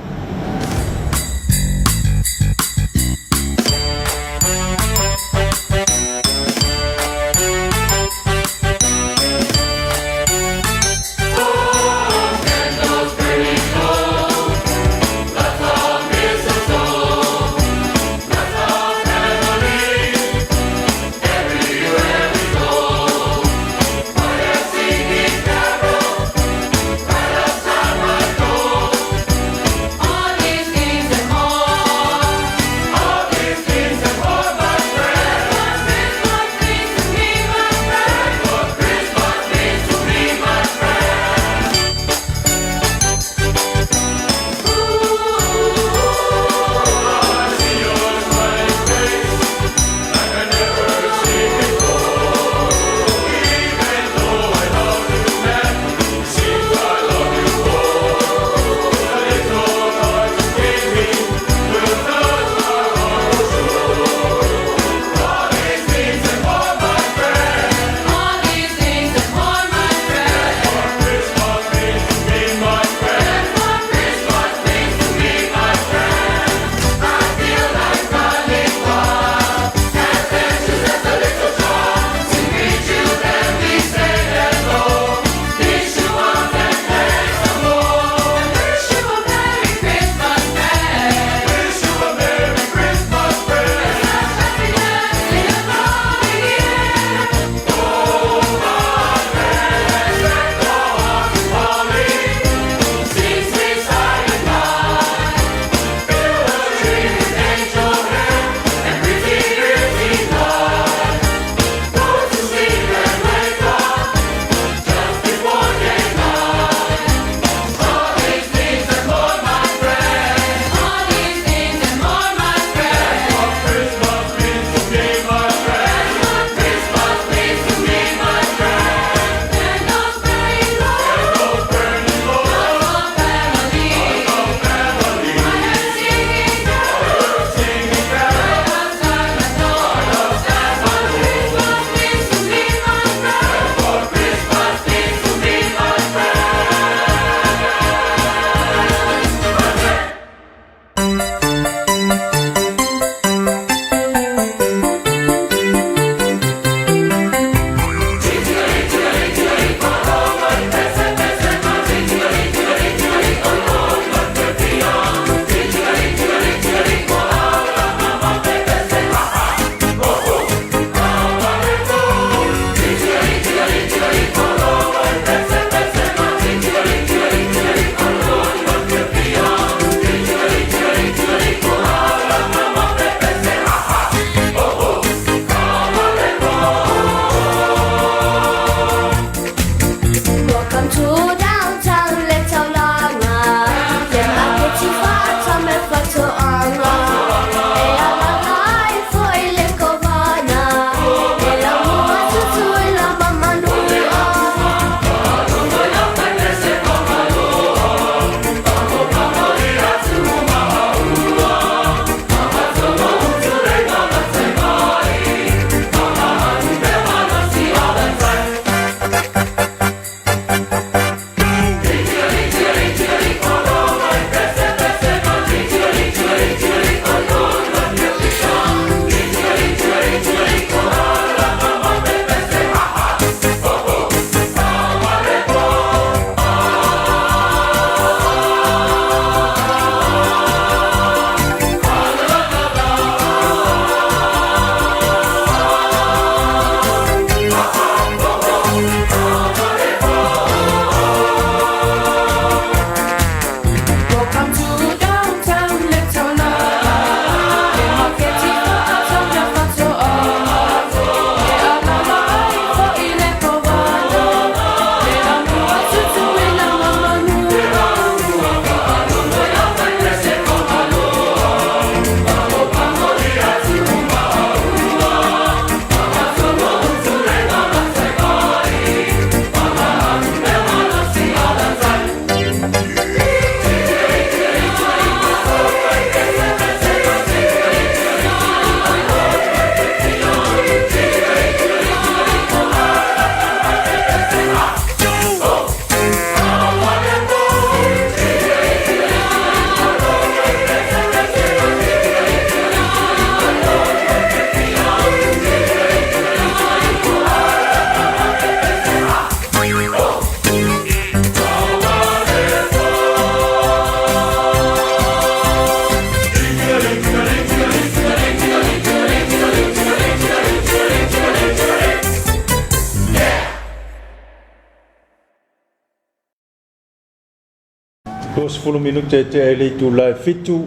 Speaker 1: 20 minute e tea i le itula e 7,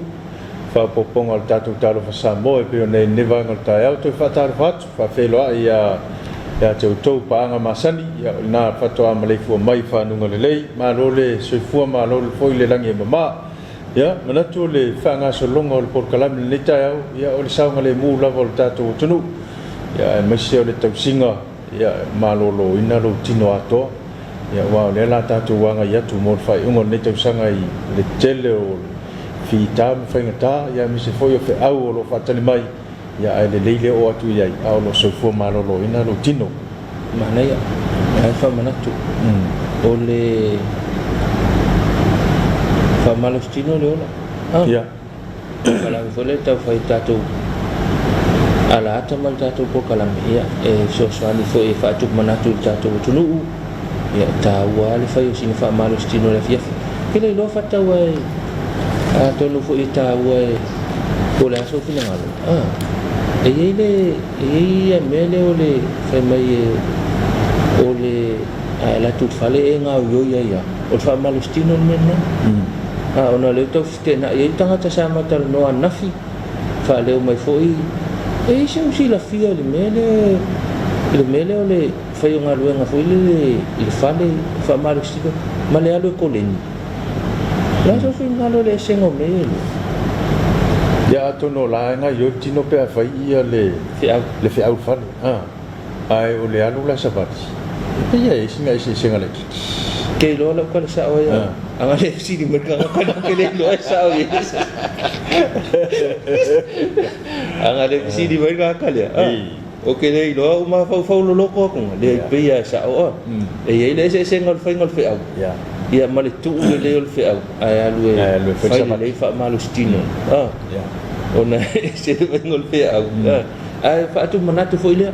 Speaker 1: faaopoopoga o le tatou Talofa Samoa e pei ona i ai lenei vaega o le taeao. Toe faatalofa atu, faafeiloai ia ia te outou paaga masani, ia o lena faatoa maleifua mai i fanuga lelei. Malo le soifua, malo foi le lagi e mama. Ia, manatu o le faagasologa o le polokalame i lenei taeao, ia o le saogalemu lava o le tatou atunuu, ia aemaise o le tausiga ia maloloina lou tino atoa. Ia aua o lea o le a tatou agai atu mo le faaiuga o lenei tausaga i le tele o fita ma faigata, ia aemaise foi o feau o lo o faatali mai, ia ae lelei le oo atu i ai a o lo o soifua maloloina lou tino.
Speaker 2: Manaia, ae faamanatu, o le faamalositino le ola. Ah.
Speaker 1: Ia.
Speaker 2: Polokalame foi lea tau fai tatou ala ata ma le tatou polokalame, ia, e fesoasoani foi e faatupu manatu i le tatou atunuu, ia, e taua lava le fai o sina faamalositino i le afiafi. Ou te le iloa faatatau e, atonu foi e taua e, po o le a sou finagalo, ah, e i ai le, e i ai ia mea lea o le fai mai e, o le, a e alu atu i le fale e gaoioi ai lava, o le faamalositino le mea lena. A ona o lea ua tau feteenai ai le tagata sa ma talanoa ananafi, faaleo mai foi, e i ai sou silafia i le mea lea, i le mea lea o le fai o galuega foi lele i le fale faamalositino ma le alu e koleni. O le a sou finagalo i le esega o mea ia e lua?
Speaker 1: Ia atonu o la e gaoioi le tino pe a fai ia le
Speaker 2: feau,
Speaker 1: le feau i le fale. Ae o le alu la savali, e pei lava e i ai sina eseesega laitiiti.
Speaker 2: Ke iloa lau tala sao ai au. Aga le fesili mai le tagata lea ou te le iloa e sao i ai. Aga le fesili mai le tagata lea, ou te le iloa ou mafaufau loloto atu, leai pei lava e sao oe. E i ai le eseesega o le faiga o le feau, ia ma le tuu lelei o le feau ae alu e fai lelei faamalositino. Ona e ese le faiga o le feau. Ae faatumanatu foi lea.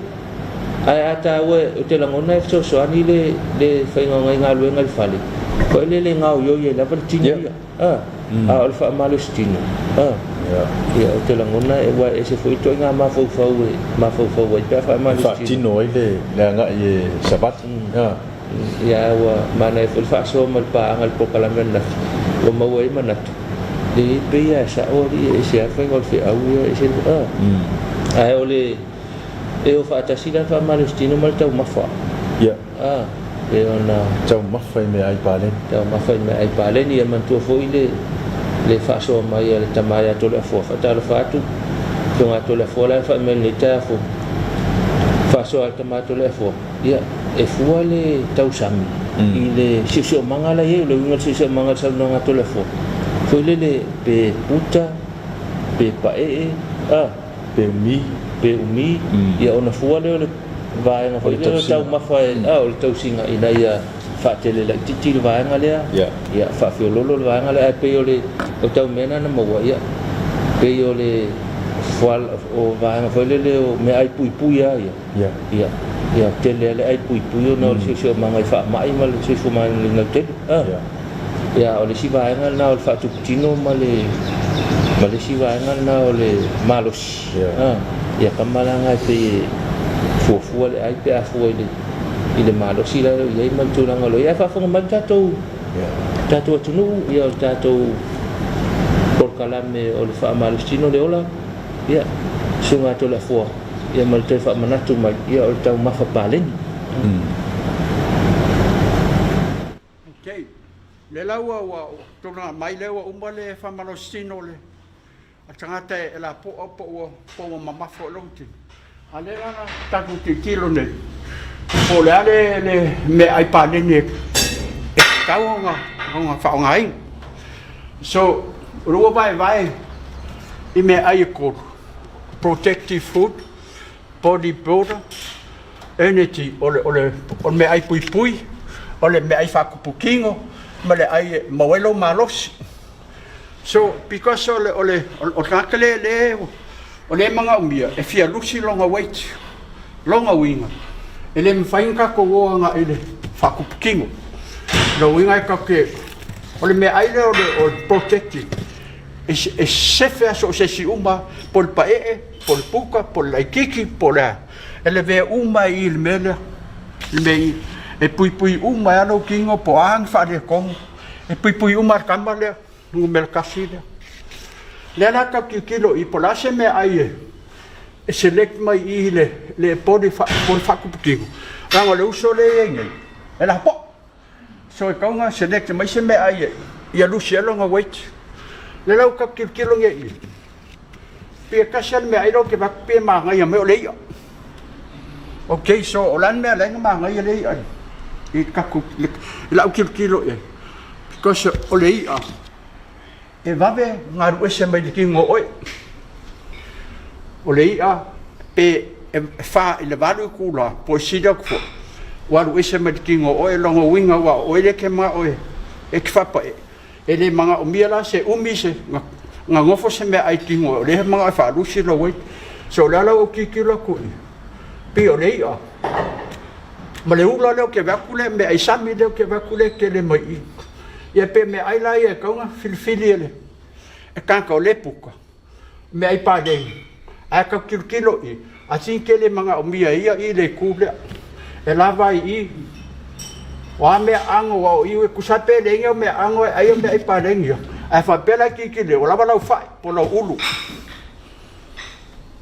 Speaker 2: Ae a taua ou te lagona e fesoasoani le le faiga o nai galuega i le fale, foi lele e gaoioi ai lava le tino ia. A, a o le faamalositino, a, ia ou te lagona e aua e ese foi ituaiga mafaufau e mafaufau ai pe a faamalositino.
Speaker 1: E faatino ai le le agai e savali. A.
Speaker 2: Ia ae ua manaia foi le faasoa ma le paaga i le polokalame ananafi, ua maua ai manatu, leai e pei lava e sao alii e ese lava le faiga o le feau ia ese le, a. Ae o le E o faatasi la le faamalositino ma le taumafa.
Speaker 1: Ia.
Speaker 2: A, e ona.
Speaker 1: Taumafa i meaai paleni.
Speaker 2: Taumafa i meaai paleni. Ia manatua foi le, le faasoa mai a le tama ia Toleafoa. Faatalofa atu, Afioga ia Toleafoa la e fai mai i lenei taeao fou. Faasoa a le tama a Toleafoa, ia, e fua le tausami i le siosiomaga la e i ai. O le uiga o le siosiomaga i le saunoaga a Toleafoa, foi lele pe puta, pe paee, a.
Speaker 1: Pe umi.
Speaker 2: Pe umi, ia ona fua lea o le vaega foi lea o le taumafa e, a, o le tausiga ina ia faatele laitiiti le vaega lea, ia faafeoloolo le vaega lea, ae pei o le o tau mea na na maua, ia pei o le o vaega foi lele o meaai puipui lava ia, ia, ia tele lava le ai puipui ona o le siosiomaga i faamai ma le soifua maloloina lautele, a. Ia, o le isi vaega lena o le faatupu tino ma le ma le isi vaega lena o le malosi. Yeah. Ia kama la nga e pei e fuafua le ai pe a fua i le i le malosi la o i ai ma le tulaga o lo o i ai. Ae faafofoga mai le tatou tatou atunuu, ia o le tatou polokalame o le faamalositino le ola, ia, Susuga a Toleafoa, ia ma le toe faamanatu mai, ia o le taumafa paleni.
Speaker 3: Ok. Lea la ua ua tulaga mai lea ua uma le faamalositino o le a le tagata e lapoa po ua po ua mamafa foi lona tino. A lea la na tatou tilotilo nei po o le a le le meaai paleni e tatau ona ona faaaogaina. So, o lea ua vaevae i meaai e tolu, protective food, body builder, energy, o le, o le, o le meaai puipui, o le meaai faatupu tino, ma le ai e maua ai lou malosi. So, because o le, o le, o le tagata lea, lea, o lea e manaomia, e fia lusi lona weight, lona uiga, e le mafai ona tatou o agai i le faatupu tino. Lona uiga e tatou te, o le meaai lea o le, o le protective, e sefe lava so o se isi uma, po o le paee, po o le puka, po o le laitiiti, po o le a, e lavea uma ai i i le mea lea, le mea i, e puipui uma ai lava lou tino po o a ni faaletonu, E puipui uma le kama lea, numera tasi lea. Lea la tau tilotilo i po o le a se meaai e e select mai i le le body fa body faatuputino, leaga o le uso lea e i ai nei, e lapoa. So e tatau ona select mai se meaai e ia lusi ai lona weight. Lea la ua tau tilotilo nei i i, pei e tasi lava le meaai lea ou te vaai atu pei e manaia mai o le i'a. Ok, so o le a le mea la e na manaia le i'a i le tatou, i lau tilotilo i ai, because o le i'a e vave ona alu ese mai le tino o oe. O le i'a pe e 4 i le 8 itula po o sili atu foi ua alu ese mai le tino o oe, lona uiga aua o oe lea e te manao e te faapae. E le manaomia la se umi se na nofo se meaai i le tino o lea e manao e faalusi lou weight. So o le ala ua ou tilotilo atu i i, pei o le i'a ma le ula lea ou te vaai atu le meaai sami lea ou te vaai atu lea e tele mai i i. Ia pe meaai la ia e tatau ona filifili e le tagata o lea e puka, meaai paleni, ae tau tilotilo i i, I think e le manaomia e ia i le itu lea. E lava ai i i. O a mea aano aua o i e tusa lava pe leai ni au mea aano e ai au meaai paleni ia, ae faapea la e tilotilo ua lava lau fai po o lau ulu.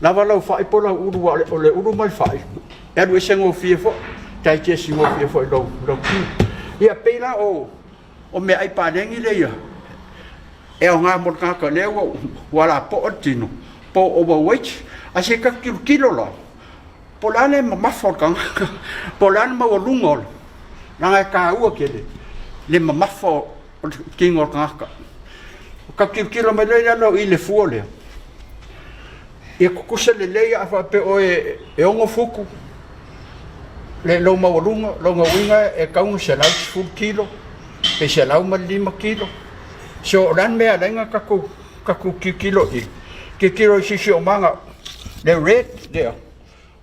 Speaker 3: Lava lau fai po o lau ulu aua o le ulu ma le fai e alu ese gofie foi, digest gofie foi i lou tino. Ia pei la o O meaai paleni lea ia e aoga mo le tagata lea ua ua lapoa le tino po o overweight. Ae se i tatou tilotilo la, po o le a le mamafa o le tagata, po o le a le maualuga o le, leaga e taua tele le mamafa o le tino o le tagata. Tatou tilotilo mai loa i lalo i le fua lea, Ia tutusa lelei a faapea oe e 6 futu le lou maualuga, lona uiga e tatau ona 110 kilo pe 105 kilo. So o le a le mea e ala ai ona tatou tatou tilotilo i i? Tilotilo i siosiomaga le red lea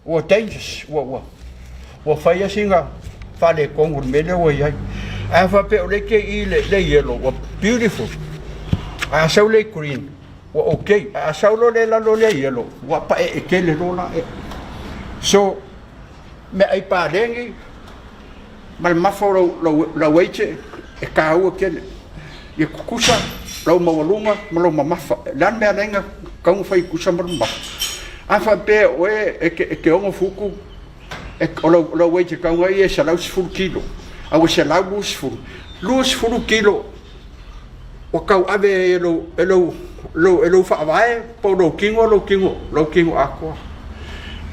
Speaker 3: ua dangerous ua ua ua fai lava sina faaletonu i le mea lea ua i ai. Ae a faapea o lea e te i i le yellow ua beautiful, ae a sau le green ua okay, ae a sau loa le lalo lea yellow ua paee tele loa la ea. So meaai paleni ma le mafa o lou, lou, lau aite e taua tele. Ia tutusa lou maualuga ma lou mamafa. O le a le mea ala ai ona tatau ona fai tutusa ma le mamafa? A faapea o oe e te, e te 6 futu, e, o lau, lau weight e tatau ona ia e 110 kilo, a ua 120, 20 kilo ua tauave ai e lou, e lou, lou, e lou faavae po o lou tino, lou tino, lou tino atoa.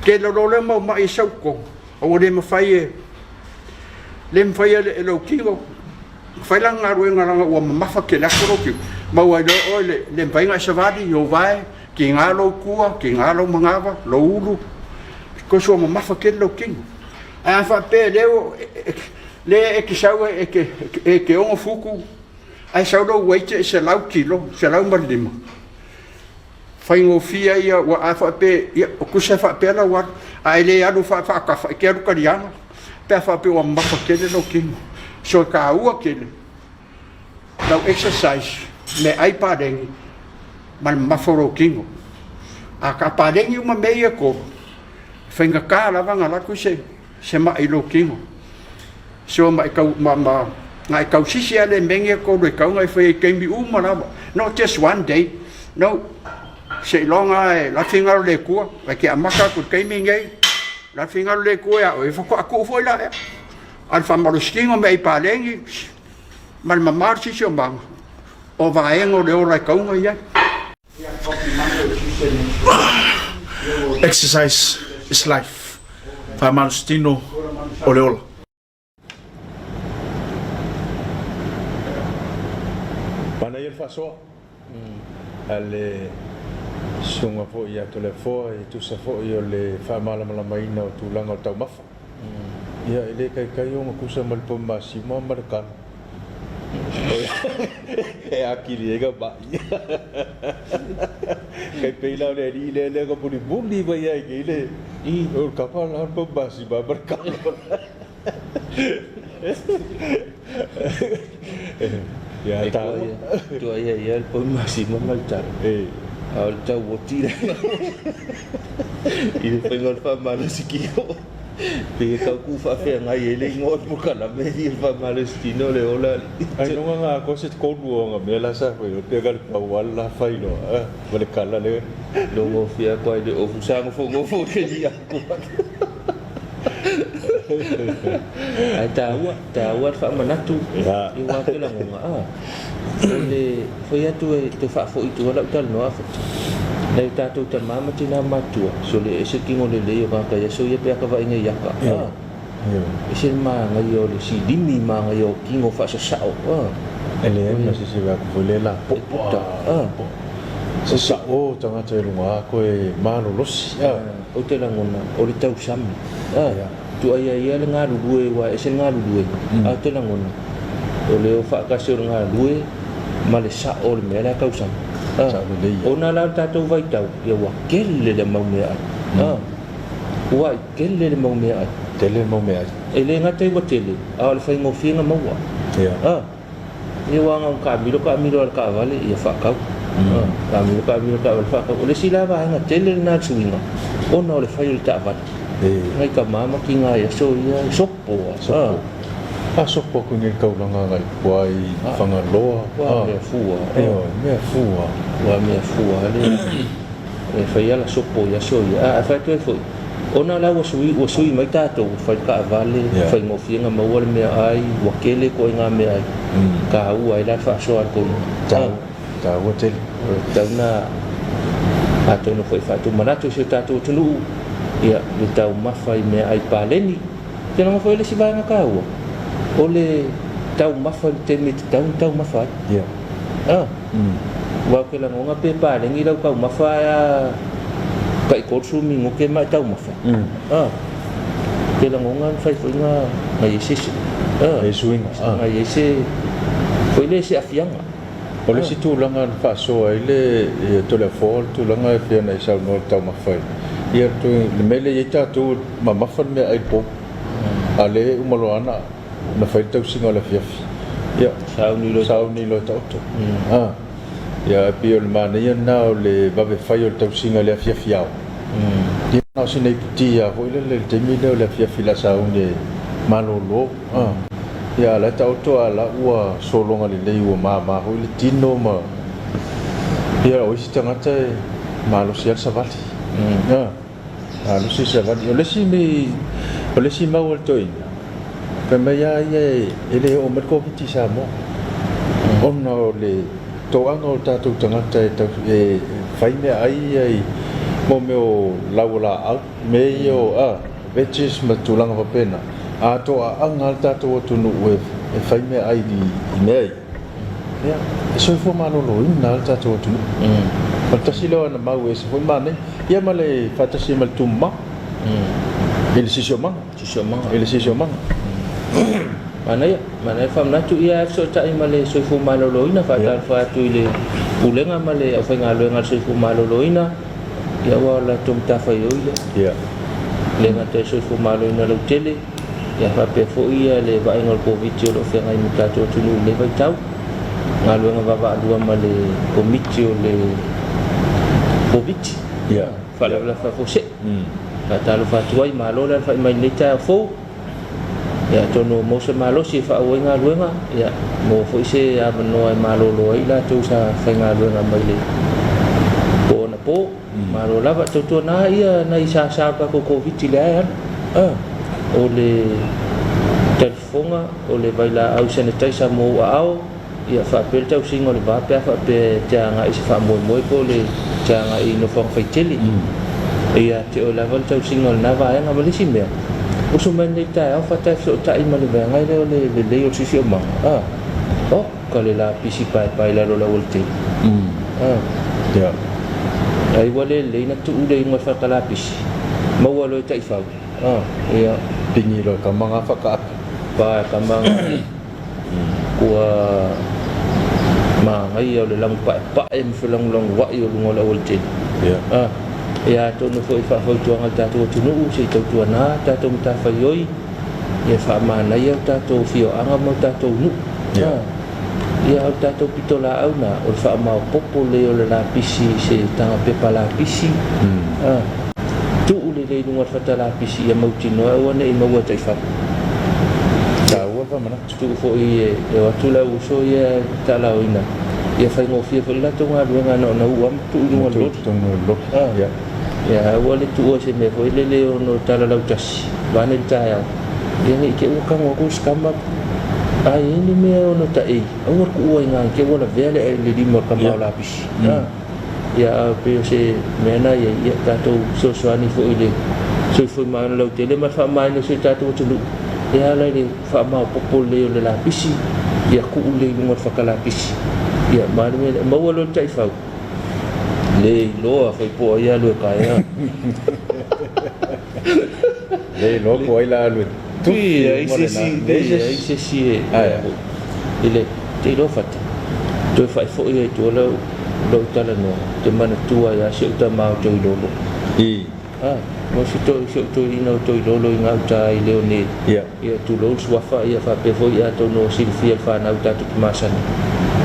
Speaker 3: Tele loa lea mau mai e sau i totonu, a ua le mafai e, le mafai e lou tino fai lana galuega leaga ua mamafa tele atu lou tino, maua ai loa oe le le mafai ona e savali i ou vae, tiga lou tua, tiga lou manava, lou ulu, because ua mamafa tele lou tino. Ae a faapea lea ua lea e te sau e te e te 6 futu ae sau lou weight e 100 kilo, 105, faigofie ia ua a faapea ia o tusa e faapea lau alu ae le alu faatafa e te alu taliaga pe a faapea ua mamafa tele lou tino. So e taua tele lau exercise, meaai paleni ma le mamafa o lou tino. A ta paleni uma mea ia e tolu, e faigata lava ona alu atu se se mai i lou tino. So ma e tau ma ma na e tausisi lava le mea nei e tolu e tatau ona e faia i taimi uma lava, not just one day, no. Seiloga e lafi galo le Atua, e te amata atu i le taimi lenei, lafi galo le Atua ia oe, faatoa tuu foi la ea. A o le faamalositino mea i paleni ma le mamao o le siosiomaga, o vaega o le ola e tatau ona i ai.
Speaker 4: Exercise is life. Faamalositino o le ola.
Speaker 1: Manaia le faasoa a le susuga foi ia Toleafoa e tusa foi o le faamalamalamaina o tulaga o taumafa. Ia e le taitai ona tusa ma le pomasima ma le kalo e atili ai ka ma'i. Kai pei la o le alii lea lea ka mulimuli mai ai nei le o le kapa la o le pomasima ma le kalo. Ia taua.
Speaker 2: Tuaia ia le pomasima ma le talo. A o le tau oti lea i le faiga o le faamalosi kio. Pei e tau tuufaafeagai ai le igoa o le polokalame i le faamalositino o le ola alii.
Speaker 1: Ailoga ga atoa se tolu o aga mea la sa fai loa pe na o le pau lava le la fai loa ma le kala lea.
Speaker 2: Logofia atu ai le ofu sa nofonofo i le liaku atu. Ae taua, taua le faamanatu i ua te lagona a. O le fai atu e toe faafoi i tua lau talanoa Fati. Nai o tatou tama ma tina matutua, sole ese tino lelei o tagata i aso ia pe a ka vaai nei aka a. Ese le manaia o le silimi manaia o tino faasasao a.
Speaker 1: E leai ma se isi atu foi lea lapopo a. Sasao tagata i luga a koe malolosi a.
Speaker 2: Ou te lagona o le tausami a. Tuaia ia le galulue aua e ese le galulue, a ou te lagona o le o faatasi o le galulue ma le sao o le mea lea tausami. A, ona la o le tatou vaitau, ia ua tele le mau meaai. A, ua tele le mau meaai.
Speaker 1: Tele le mau meaai.
Speaker 2: E le gata i ua tele, a o le faigofie ona maua. A. Ia aua na ona taamilo taamilo lava i le taavale ia faatau. Taamilo taamilo taavale faatau. O le isi la vaega tele lena o le suiga ona o le fai o le taavale. Nai tama ma tina i aso ia e sopo lava.
Speaker 1: A sopo atu nei i le taulaga agai i tua i Fagaloa.
Speaker 2: Ua mea fua.
Speaker 1: Ioe, mea fua.
Speaker 2: Ua mea fua le e fai ala sopo i aso ia. Ae fai atu ai foi, ona la ua sui, ua sui mai tatou, ua fai le taavale, faigofie ona maua le meaai, ua tele ituaiga meaai, taua ai la le faasoa a le toeaina.
Speaker 1: Taua tele.
Speaker 2: Tatau ona, atonu foi e faatumanatu i si o tatou atunuu, ia, le taumafa i meaai paleni. Ou te lagona foi o le isi vaega taua, o le taumafa i le taimi e tatau ona taumafa ai. Aua ou te lagona pe paleni lau taumafa ae a tai 30 minute ma e taumafa. Ou te lagona e mafai foi ona i ai se
Speaker 1: suiga,
Speaker 2: ona i ai se foi lea se afiaga.
Speaker 1: O le isi tulaga na faasoa ai le Toleafoa o le tulaga e pei ona e saunoa i le taumafa ia le mea lea e i ai tatou e mamafa le meaai i le po, a o lea e uma loa lava ona fai le tausiga o le afiafi, ia sauni loa e taoto. Ia ae pei o le manaia lena o le vave fai o le tausiga i le afiafi ao. Ia na o sina iputi lava foi lele i le taimi lea o le afiafi o le a sauni e malolo. Ia a o la e taoto a o la ua sologa lelei ua mama foi le tino ma ia o isi tagata e malosi lava le savali. Malosi le savali. O le isi o le isi mau a le toeaina, fai mai lava ia e le oo mai le Koviti i Samoa ona o le toaga o tatou tagata e tau e fai meaai ia i mo mea o lauolaau, mea ia o veggies ma tulaga faapena, a toaaga lava le tatou atunuu e fai meaai i mea ia, ia, e soifua maloloina lava le tatou atunuu. O le tasi lea o ana mau e ese foi le manaia, ia ma le faatasi ai ma le tumama i le siosiomaga. I le siosiomaga.
Speaker 2: Manaia, manaia le faamanatu, ia ae fesootai ma le Soifua Maloloina, faatalofa atu i le Pulega ma le aufaigaluega a le Soifua Maloloina, ia aua o le latou matafaioi lea. E le gata i le soifua maloloina lautele, ia faapea foi le vaaiga o le Koviti o lo o feagai ma le tatou atunuu i lenei vaitau. Galuega vaavaalua ma le Komiti o le Koviti, faalavelave faafuasei. Faatalofa atu ai, malo le alafai mai i lenei taeao fou. Ia atonu ua maua se malosi e faaauau ai galuega, ia maua foi se avanoa e malolo ai i latou sa faigaluega mai le po anapo. Malo lava. Tautuana ia nai sasa o le tatou Koviti lea e alu. A, o le talifofoga, o le vailaau sanitizer mo ou aao, Ia faapea le tausiga o le va pe a faapea e te agai i se faamoemoe po o le te agai i nofoaga faitele. E ia te oe lava le tausiga o lena vaega. Ma le isi mea, usu mai lenei taeao fata e fesootai ma le vaega lea o le lelei o le siosiomaga, a, oka le lapisi paepae i lalo o le aualatele. A. Ai ua le lelei na tuu le igoa e faatalapisi, maua loa e taifau. A, ia.
Speaker 1: Pigi loa e tama na faakaape.
Speaker 2: Pa e tama na. Ua manaia o le lagu paepae ma felagulaguai o luga o le aualatele. A, ia atonu foi faafautuaga i le tatou atunuu se i tautuana tatou matafaioi ia faamanaia o tatou afioaga ma o tatou nuu. A, ia o le tatou pitolaau na o le faamaopopo lelei o le lapisi i se taga pepa lapisi. A, tuu lelei luga o le fata lapisi ia mautinoa aua ne i maua e taifau.
Speaker 1: Taua le faamanatu.
Speaker 2: Tuu foi e o atu le au uso ia e taalaoina, ia faigofie foi le latou galuega na ona uu lava ma tuu i luga o le loli.
Speaker 1: Totonu o le loli.
Speaker 2: Ah. Ia aua le tuua i se mea foi lele e ono tala lautasi vaeane le taeao, ia ne i te i ua tago atu le scammer a i ai ni mea e ono taei, aua le tuua i ina i te i ua lavea le lima o le tama o lapisi. Ah. Ia a pei o se mea na i ai, ia tatou fesoasoani foi i le soifua maoaina lautele ma le faamamaina o si o tatou atunuu e ala i le faamaopoopo lelei o le lapisi, ia tuu lelei i luga o le fata lapisi. Ia ma le mea lea, maua loa le taifau, le iloa foi po o ai e alu e taea.
Speaker 1: Le iloa po o ai la alu e tufi
Speaker 2: Leai
Speaker 1: uma
Speaker 2: se
Speaker 1: lena.
Speaker 2: isi,
Speaker 1: Leai se
Speaker 2: leai
Speaker 1: isi.
Speaker 2: se isi e
Speaker 1: Ae.
Speaker 2: i le te iloa fata. Toe faaifoʻi ai i tua lau lou talanoa, ou te manatua ai lava si ou tama o Toilolo.
Speaker 1: I.
Speaker 2: A, mo si to si ou toeaina o Toilolo i gauta i Leone.
Speaker 1: Ia.
Speaker 2: Ia, tulou le suafa, ia faapea foi atonu o silafia e le fanau tatou te masani.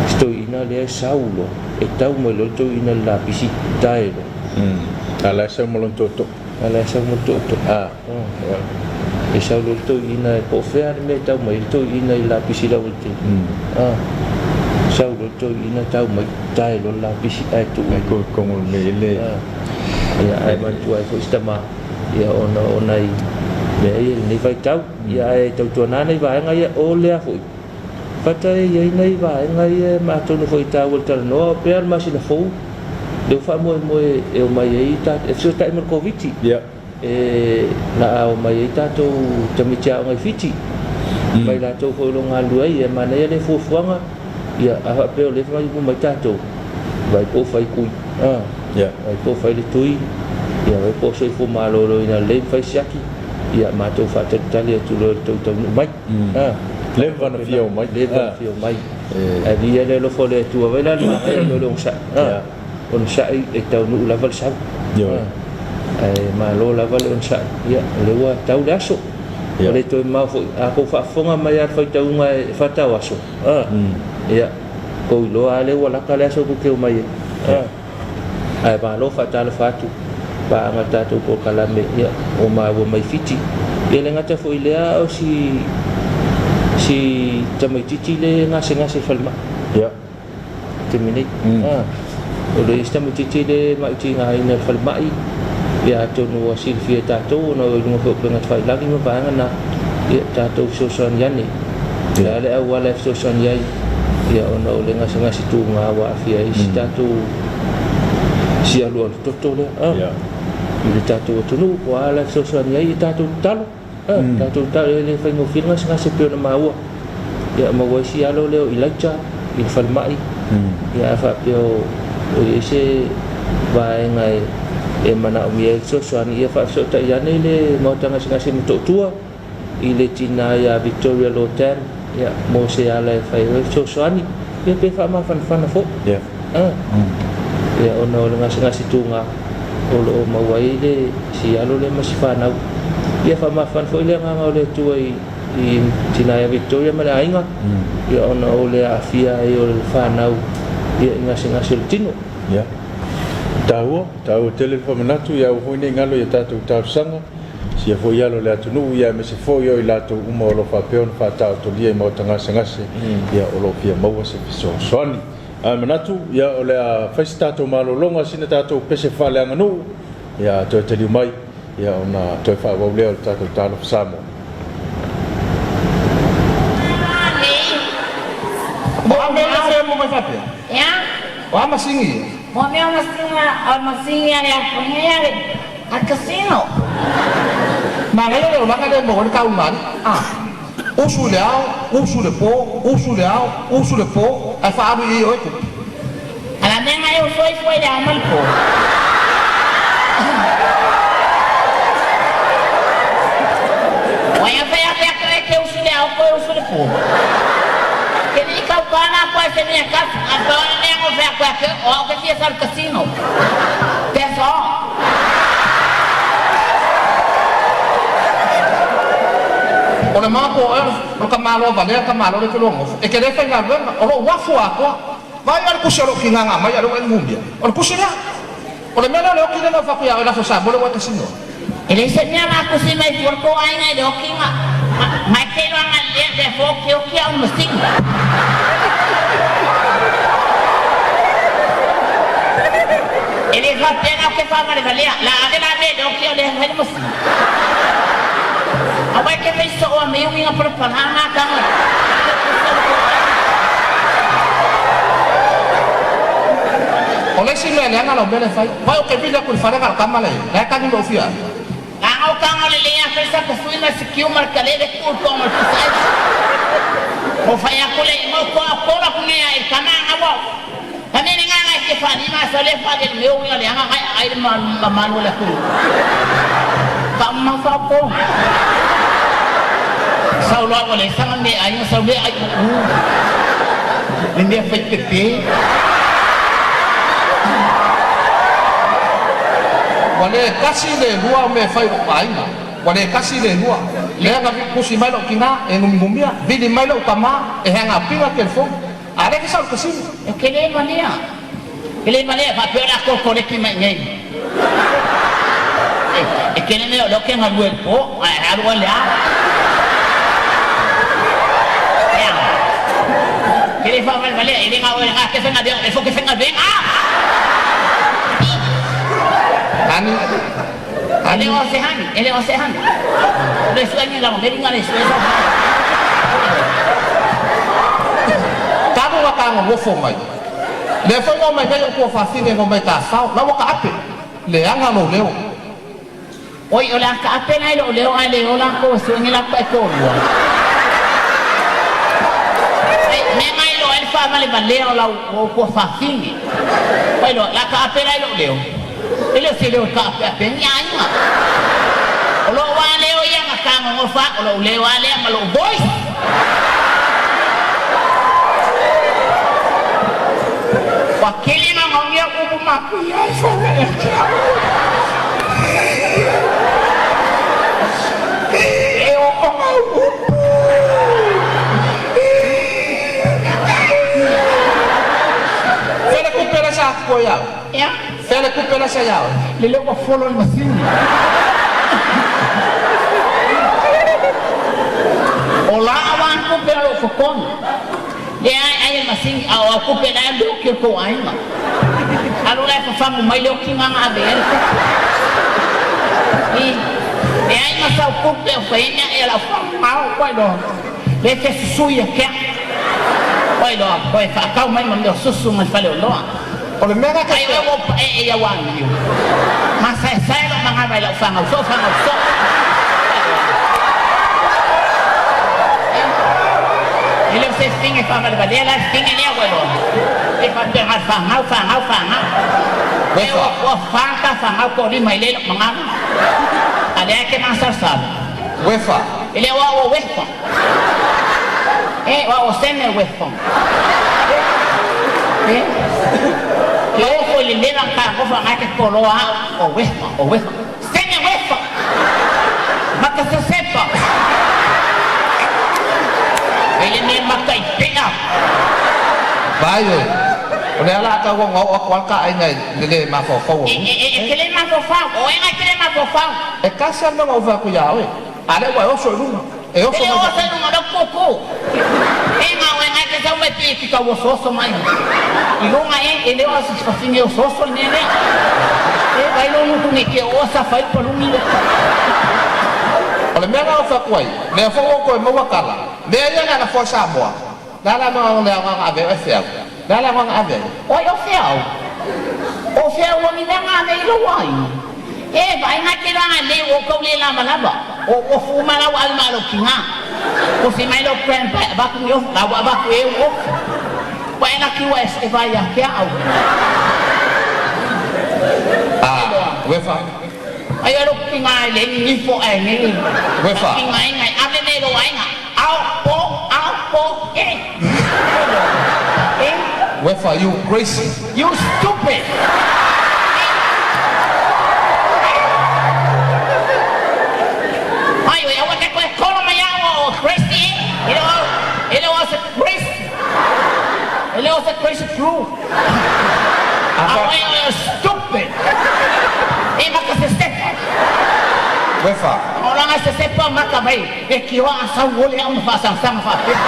Speaker 2: Si toeaina lea e sau loa, e tau mai loa le toeaina i le lapisi, tae loa.
Speaker 1: A la e sau ma lona tootoo.
Speaker 2: A la e sau ma le tootoo.
Speaker 1: A.
Speaker 2: Ia. E sau loa le toeaina po o fea le mea e tau mai ai le toeaina i le lapisi lauaitele. A. Sau loa le toeaina tau mai, tae loa le lapisi ae tuu
Speaker 1: Ai ko kongo le le.
Speaker 2: A. Ia, ae manatua ai foi si tama, ia ona o nai mea ia i lenei vaitau. Ia ae tautuana nai vaega ia, o lea foi. Fata e i ai nai vaega ia ma atonu foi e taua i le talanoa, pei lava o le masina fou, lea ua faamoemoe e omai ai e fesootai ma le Koviti.
Speaker 1: Ia.
Speaker 2: E na a omai ai tatou tamaiti aoga i Fiti, mai latou foi o lo o galulue ai, e manaia lea fuafuaga, ia a faapea o lea e fai uma mai tatou, vaai po o fai tui, a,
Speaker 1: Ia.
Speaker 2: vaai po o fai le tui, ia vaai po o soifua maloloina lelei ma fai siaki, ia matou faatalitali atu loa i le tou taunuu mai. A.
Speaker 1: Leva ona fia omai.
Speaker 2: Leva ona fia omai. Ae viia le alofa o le Atua, vaai la le manaia o le onosai, a. Onosai e taunuu lava le sau.
Speaker 1: Ioe.
Speaker 2: Ae malo lava le onosai, ia o lea ua tau le aso. Ua le toe mamao foi, a tou faafofoga mai lava i le faitauga e faatau aso, a, ia, tou iloa lava lea ua lata le aso tou te omai ai. A, ae malo faatalofa atu paaga le tatou polokalame, ia, ua maua mai Fiti. Ia le gata foi i lea o si si tamaitiiti le gasegase i falemai.
Speaker 1: Ia.
Speaker 2: Taimi nei. A, o le isi tamaitiiti le mautigaina i le falemai, ia atonu ua silafia e tatou ona o i luga foi o upega tafailagi ma vaega na, ia tatou fesoasoani ane. O le a le auala e fesoasoani ai, ia ona o le gasegase tuga ua aafia ai si tatou si alualu toto lea, a, i le tatou atunuu, po o a la e fesoasoani ai, ia tatou tatalo. A, tatou tatalo, e le faigofie le gasegase e pei ona maua. Ia maua ai si alo lea o Elijah i le falemai, ia a faapea o i ai se vaega e manaomia ai le fesoasoani, ia faafesootai ane le maota gasegase i Motootua i le tina ia Victoria Lordan, ia mo se ala e fai ai le fesoasoani, ia pe faamafanafana foi.
Speaker 1: Ia.
Speaker 2: A, ia ona o le gasegase tuga o lo o maua ai le si alo lea ma si fanau. Ia faamafanafana foi le agaga o le Atua i i tina ia Victoria ma le aiga, ia ona o le aafia ai o le fanau ia i gasegase o le tino.
Speaker 1: Ia. Taua, taua tele le faamanatu, ia aua foi ne i galo i a tatou talosaga, sia foi alo o le atunuu, ia aemaise foi o i latou uma o lo o faapea ona faataotolia i maota gasegase, ia o lo o fia maua se fesoasoani. Ae manatu, ia o le a fai se tatou malologa, sina tatou pese faaleaganuu, ia toe taliu mai, ia ona toe faaauau lea o le tatou Talofa Samoa.
Speaker 4: O a mea ia fea mai faapea? O a masini ia?
Speaker 5: Mo mea o masinga o masini a le afunia ia le a casino.
Speaker 4: Manaia le olaga lea e maua ai le taugale. Usu i le ao, usu i le po, usu i le ao, usu i le po, ae faaalu i i oe tupe.
Speaker 5: A la mea e usu ai fua i le ao ma le po. Ua ia fai ake ake e te usu i le ao koe usu i le po. Ke ni kau kana koe se mea kafu. A pa ona mea ngo fea koe ake o au ke fia sa le casino. That's all.
Speaker 4: O le mapo o oe o le tamaloa valea le tamaloa lea e te lua nofo, e te le faigaluega, o lou afu atoa. Vaai la le tusi a lou tigaga mai a o lea ua e numia. O le tusi lea. O le mea lea o le oti lea na ou fai atu ia oe i le Aso Samoa lea ua e kasino ai.
Speaker 5: E le se mea la kusi mai fua le tou aiga i le okiga. Ngai te iloa lea lea fo oki oki au le masini. E le faapea na ke faavalevalea. La ave la mea i le oki o lea fai le masini. Aua e ke fai soo a mei uiga palapala ngā kanga.
Speaker 4: O le isi mea leaga lau mea lea e fai, vai ou te vili atu i le fale na o le tama lea, la e tagi lou fia.
Speaker 5: Langa o kanga o le lea fai sa ka sui ma sikiu ma le kale le ku tonga o le pusa ai. O fai aku le mo ko ko la ku nea i kama nga wa. Ka me nga nga ke fa ni ma sa le fa le me o le nga ai ai ma ma ma le ku. Fa ma fa ko. Sau lo le sanga me ai sau le ai u. Le me fai pepe.
Speaker 4: Ua le tasi le lua o mea e fai i lou aiga. Ua le tasi le lua. Lea na pusi mai lou tina e gumigumia, vili mai lou tama e hagapiga telefoni. A o lea e te sau i le kasino.
Speaker 5: E ke le valea. Ke le valea faapea o le a kolokoleki mai iinei. E tele mea o lea ou te galue i le po, ae alu oe i le ao. Ea. Ke le faavalevalea, e le gao e le ke faigaluega, o lea foi ou te faigaluega.
Speaker 4: Hani,
Speaker 5: E
Speaker 4: hani.
Speaker 5: le o se hani, e le o se hani. O le sue ni lava meri nga le sue sa.
Speaker 4: Talu na fetagonofo mai. Lea foi na omai nei ou tuafafine na omai tafao, la ua taape. Leaga lou leo.
Speaker 5: Oi, o le a taape la i lou leo ae le o latou e sue ni latou taitoalua. Ai, mea na iloa ai le faavalevalea o lau o tuafafine. Oi loa, la taape la i lou leo. E le o se leo e taapeape ai ni aiga. O lou lava leo ia na fetagogofa au, o lou leo lava lea ma lou voice. Ua tele naonaogia upu matuia ai fana ia te au. E oo mau upu.
Speaker 4: Fea le tupe lea sa atu ai au?
Speaker 5: Ea.
Speaker 4: Fea le tupe lea sa ia oe?
Speaker 5: Lele ua folo i le masini. O la a le tupe o lou totogi. Lea e ai e le masini, a o au tupe la e alu e oki o le tou aiga. Alu la e fafagu mai le okiga na ave ai le tupe. I, leai ma sau tupe o fai ai mea e lau fanau, ua iloa. Le te susui ia ke au. Ua iloa, toe faatau mai ma mea o susu mai le faleoloa.
Speaker 4: O le mea lena
Speaker 5: Ai oe ua ou paee ia ua niu. Masaesae lou manava i lau fanau soo, fanau soo. E le o se fine faavalevalea la le fine lea ua iloa. E faapea na o le fanau, fanau, fanau. E
Speaker 4: Wefa.
Speaker 5: ua fa ta fanau toalima i le lou manava. A lea e te masalosalo.
Speaker 4: Wefa.
Speaker 5: E le o au o Wefa. E o au o Sene Wefa. E ke ofo i le leva na fetagofa na e te poloa au o Wefa, o Wefa. Sene Wefa! Maka sesepa! E le mea maka i pea.
Speaker 4: Vai e. O lea o le a tau ona oo atu lava le ta aiga i le le mafaufau o
Speaker 5: E
Speaker 4: luga.
Speaker 5: e e te le mafaufau. O oe na e te le mafaufau.
Speaker 4: E tasi lava le mea na ou fai atu ia oe, a o lea ua e oso i luga. E
Speaker 5: E
Speaker 4: oso
Speaker 5: le
Speaker 4: mai
Speaker 5: o oso i luga o lou kūkū. E na oe na e te sau mai pei e te tau osooso mai i luga e, e le o se fafine osooso le mea lea. E vai lou gutu nei te oo sa fai le paluni lea.
Speaker 4: O le mea lena ou fai atu ai, lea foi ua ou toe maua tala, mea ia na lafoa i Samoa, le a le agaga le agaga ave ai oe feau? Le a le agaga ave ai?
Speaker 5: Oi o feau. O feau ua ni mea na ave i lou aiga. E vaai na te iloa na lei ua ou tau le lavalava. O ofu uma la ua ave ma lou tina. Ofi mai lou grandpa e avatu ni ofu, la ua avatu e ou ofu. Ua e laki ua e vaai ia te au.
Speaker 4: A, uefa.
Speaker 5: Ai o lou tina e le nifo ae nei.
Speaker 4: Uefa.
Speaker 5: Tina e ave nei lou aiga. Ao po, ao po, e. E.
Speaker 4: Uefa, you crazy.
Speaker 5: You stupid. Ai oe, aua te toe kolo mai au o crazy e. E le o, e le o se crazy. E le o se crazy crew. A oe oe o stupid. E maka se sefa.
Speaker 4: Uefa.
Speaker 5: Olaga se sepa maka mai e kioa a sau ole au na faasagasagafaapea.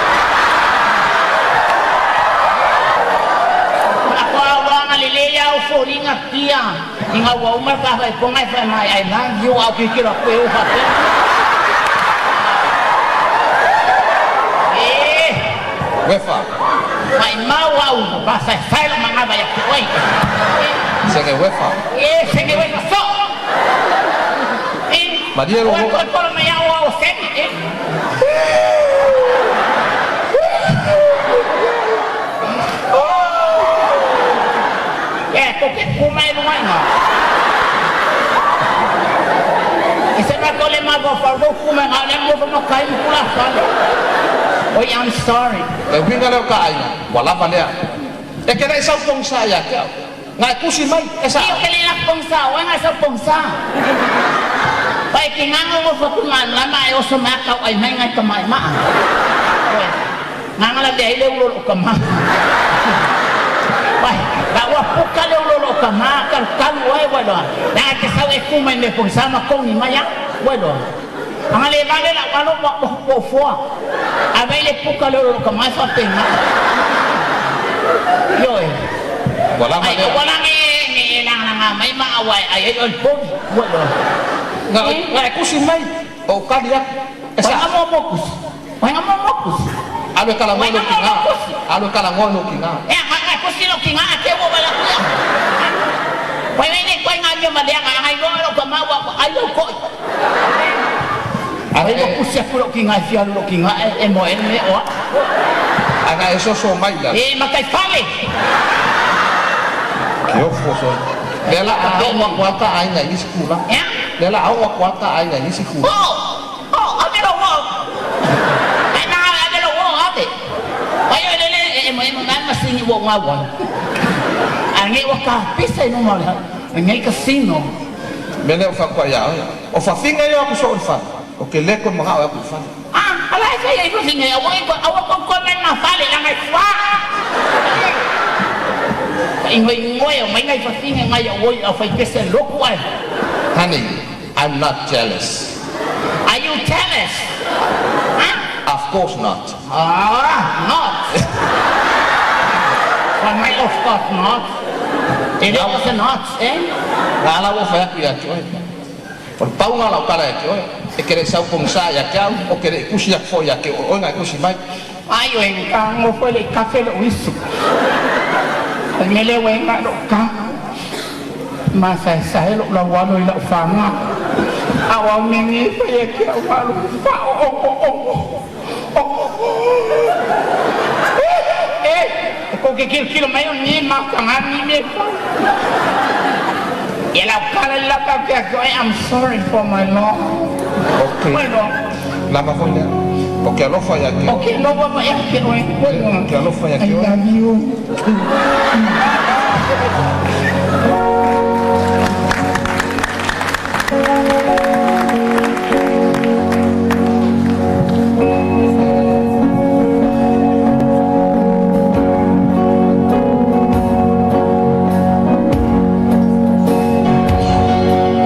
Speaker 5: Faatoa lelei au foliga tia ina ua uma le tafaitoga e fai mai I love you au tilotilo atu e o faapea. E
Speaker 4: Uefa.
Speaker 5: maimau au faasaesae lau manava ia te oe.
Speaker 4: Sege uefa.
Speaker 5: E sege uefa so. E
Speaker 4: Malie lo
Speaker 5: Oi
Speaker 4: loga.
Speaker 5: kolo mai au au sege. E E ko ke kuma e lunga inga. E se ma kole ma go fa go kuma nga le mo mo kai mo kula fa. Oi, I'm sorry.
Speaker 4: Le uiga lea o ka aiga, ua lava lea. E te le i sau pogisa ia te au. Na e tusi mai, e
Speaker 5: Io
Speaker 4: saʻa.
Speaker 5: ke le la pongsa, o nga sa pongsa. Pai ki nga ngo fa ku nga la ma e oso ma ka ai mai ngai ka mai ma. Oi. Nga nga la de ile ulo lo ka ma. Pai, la wa puka le ulo lo ka ma ka ka oi wa lo. Na ke sa e ku mai me pongsa ma kongi ma ya. Wa lo. Anga le vale la wa lo wa wa foa. A vai le puka le ulo lo ka ma fa pe ma. Yo.
Speaker 4: Ua lava
Speaker 5: Ai
Speaker 4: lea.
Speaker 5: wala nge nge la la nga mai ma awai ai ai oi povi. Wa lo.
Speaker 4: Na na e tusi mai, o ou kali atu. E
Speaker 5: Wai
Speaker 4: saʻa.
Speaker 5: nga mo mokus. Wai nga mo mokus.
Speaker 4: Alu e kalagoa i lou tigā. Alu e kalagoa i lou tigā.
Speaker 5: E nga nga kusi lo ki nga ake wo wala kuya. Wai wai ne koi nga mi ma le nga ngai lo lo ka ma wa ai lo ko.
Speaker 4: A
Speaker 5: Ai lo
Speaker 4: e
Speaker 5: kusi aku lo ki nga fi lo ki nga e mo e me o.
Speaker 4: ana e soso mai la.
Speaker 5: E ma kai fale.
Speaker 4: Ke ofo so. Lea la a oo atu lava ta aiga i nisi tulaga.
Speaker 5: E.
Speaker 4: Lea la a oo atu lava ta aiga i nisi tulaga.
Speaker 5: Oh! Oh, ave lo wo. Ai na ave lo wo ave. Ai le le e mo e mo ma singi wo nga wa. A ngai wa ka pisa no ma le. Ngai casino.
Speaker 4: Mea lea o faakoa iā oe. O fafiga ia o aku soo i le fale, ou te lē toe magao e aku i le fale.
Speaker 5: Ah, ala e fai ai fafiga aua i aua ko ko mai ma fale la ngai fa. Ingo ingo e mai ngai fafiga ngai au au fai pese loku ai.
Speaker 4: Honey, I'm not jealous.
Speaker 5: Are you jealous? Huh?
Speaker 4: Of course not.
Speaker 5: Ah, not. Well, my of course not. It was a not, eh?
Speaker 4: Na ala ua fai atu ia te oe. O le pauga o lau tala ia te oe, e te le i sau pogisa ia te au, ou te le i tusi atu foi ia te oe, o oe na e tusi mai.
Speaker 5: Ai o ka ngo foi le kafe le uisu. Ngele we nga lo ka. Ma sa sa lo la wa lo ila fa nga. Awa mingi fa ye ke wa lo fa o o o o. Eh, ko ke kilo kilo mai o ni ma ka nga ni me fa. Ye la kala la ka ke ko I'm sorry for my lord.
Speaker 4: Okay.
Speaker 5: Bueno,
Speaker 4: Lava foi lea. O ke alofa ia te oe.
Speaker 5: okay, no wa ma ya ke o.
Speaker 4: O ke alofa ia
Speaker 5: I
Speaker 4: te oe.
Speaker 5: love you.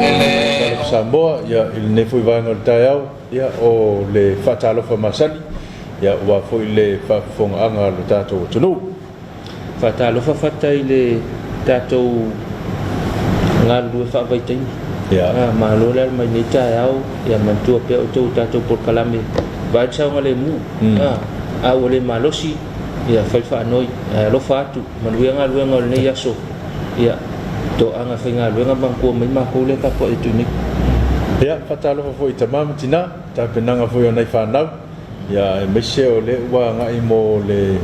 Speaker 4: E le
Speaker 1: Talofa Samoa, ia, i lenei foi vaega o le taeao, ia, o le faatalofa masani, ia, aua foi le faafofogaaga a lo tatou atunuu.
Speaker 2: Faatalofa fata i le tatou galulue faavaitaimi.
Speaker 1: Ia.
Speaker 2: Ah, malo le ala mai nei taeao, ia manatua pea outou i tatou polokalame vaai le saogalemu. Ah, a ua le malosi, ia fai le faanoi, ae alofa atu, manuia galuega o lenei aso. Ia, toaga faigaluega manatua mai makou lea tapuai atu nei.
Speaker 1: Ia, faatalofa foi i tama ma tina, tapenaga foi o nai fanau, ia, aemaise o lea ua agai mo le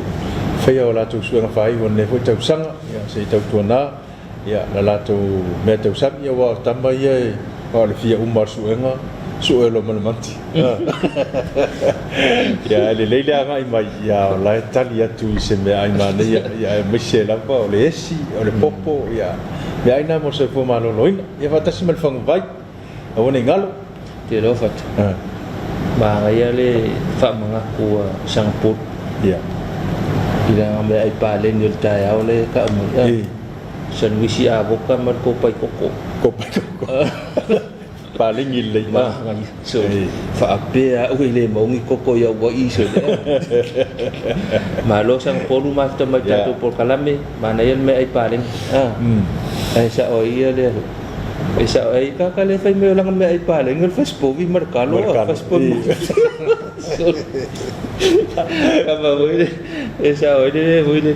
Speaker 1: faia o latou suega faaiu o lenei foi tausaga, ia, se i tautuana, ia, la latou mea tausami, aua o tama ia e o le fia uma o le suega, sue loa ma le manti. Ia, ae lelei le agai mai, ia, o la e tali atu i se meaai manaia, ia, aemaise lava o le esi, o le popo, ia, meaai na mo le soifua maloloina. Ia faatasi ma le faguvai, aua ne i galo.
Speaker 2: Te iloa fata. Manaia le faamanatu a Sangapore.
Speaker 1: Ia.
Speaker 2: I lana meaai paleni o le taeao lea e tau mai.
Speaker 1: E.
Speaker 2: Sanuisi avoka ma le kopai koko.
Speaker 1: Kopai koko. Paleni lelei mai.
Speaker 2: So, faapea au e le maua ni koko i Auaii so lea. Malo Sagapolu mafita mai tatou polokalame, manaia le meaai paleni. Ae sao ai ia lea. E sao ai kaka le fai mai o lana meaai paleni o le fasipovi ma le kalo. Fasipovi. Kama foi le e sao ai le foi le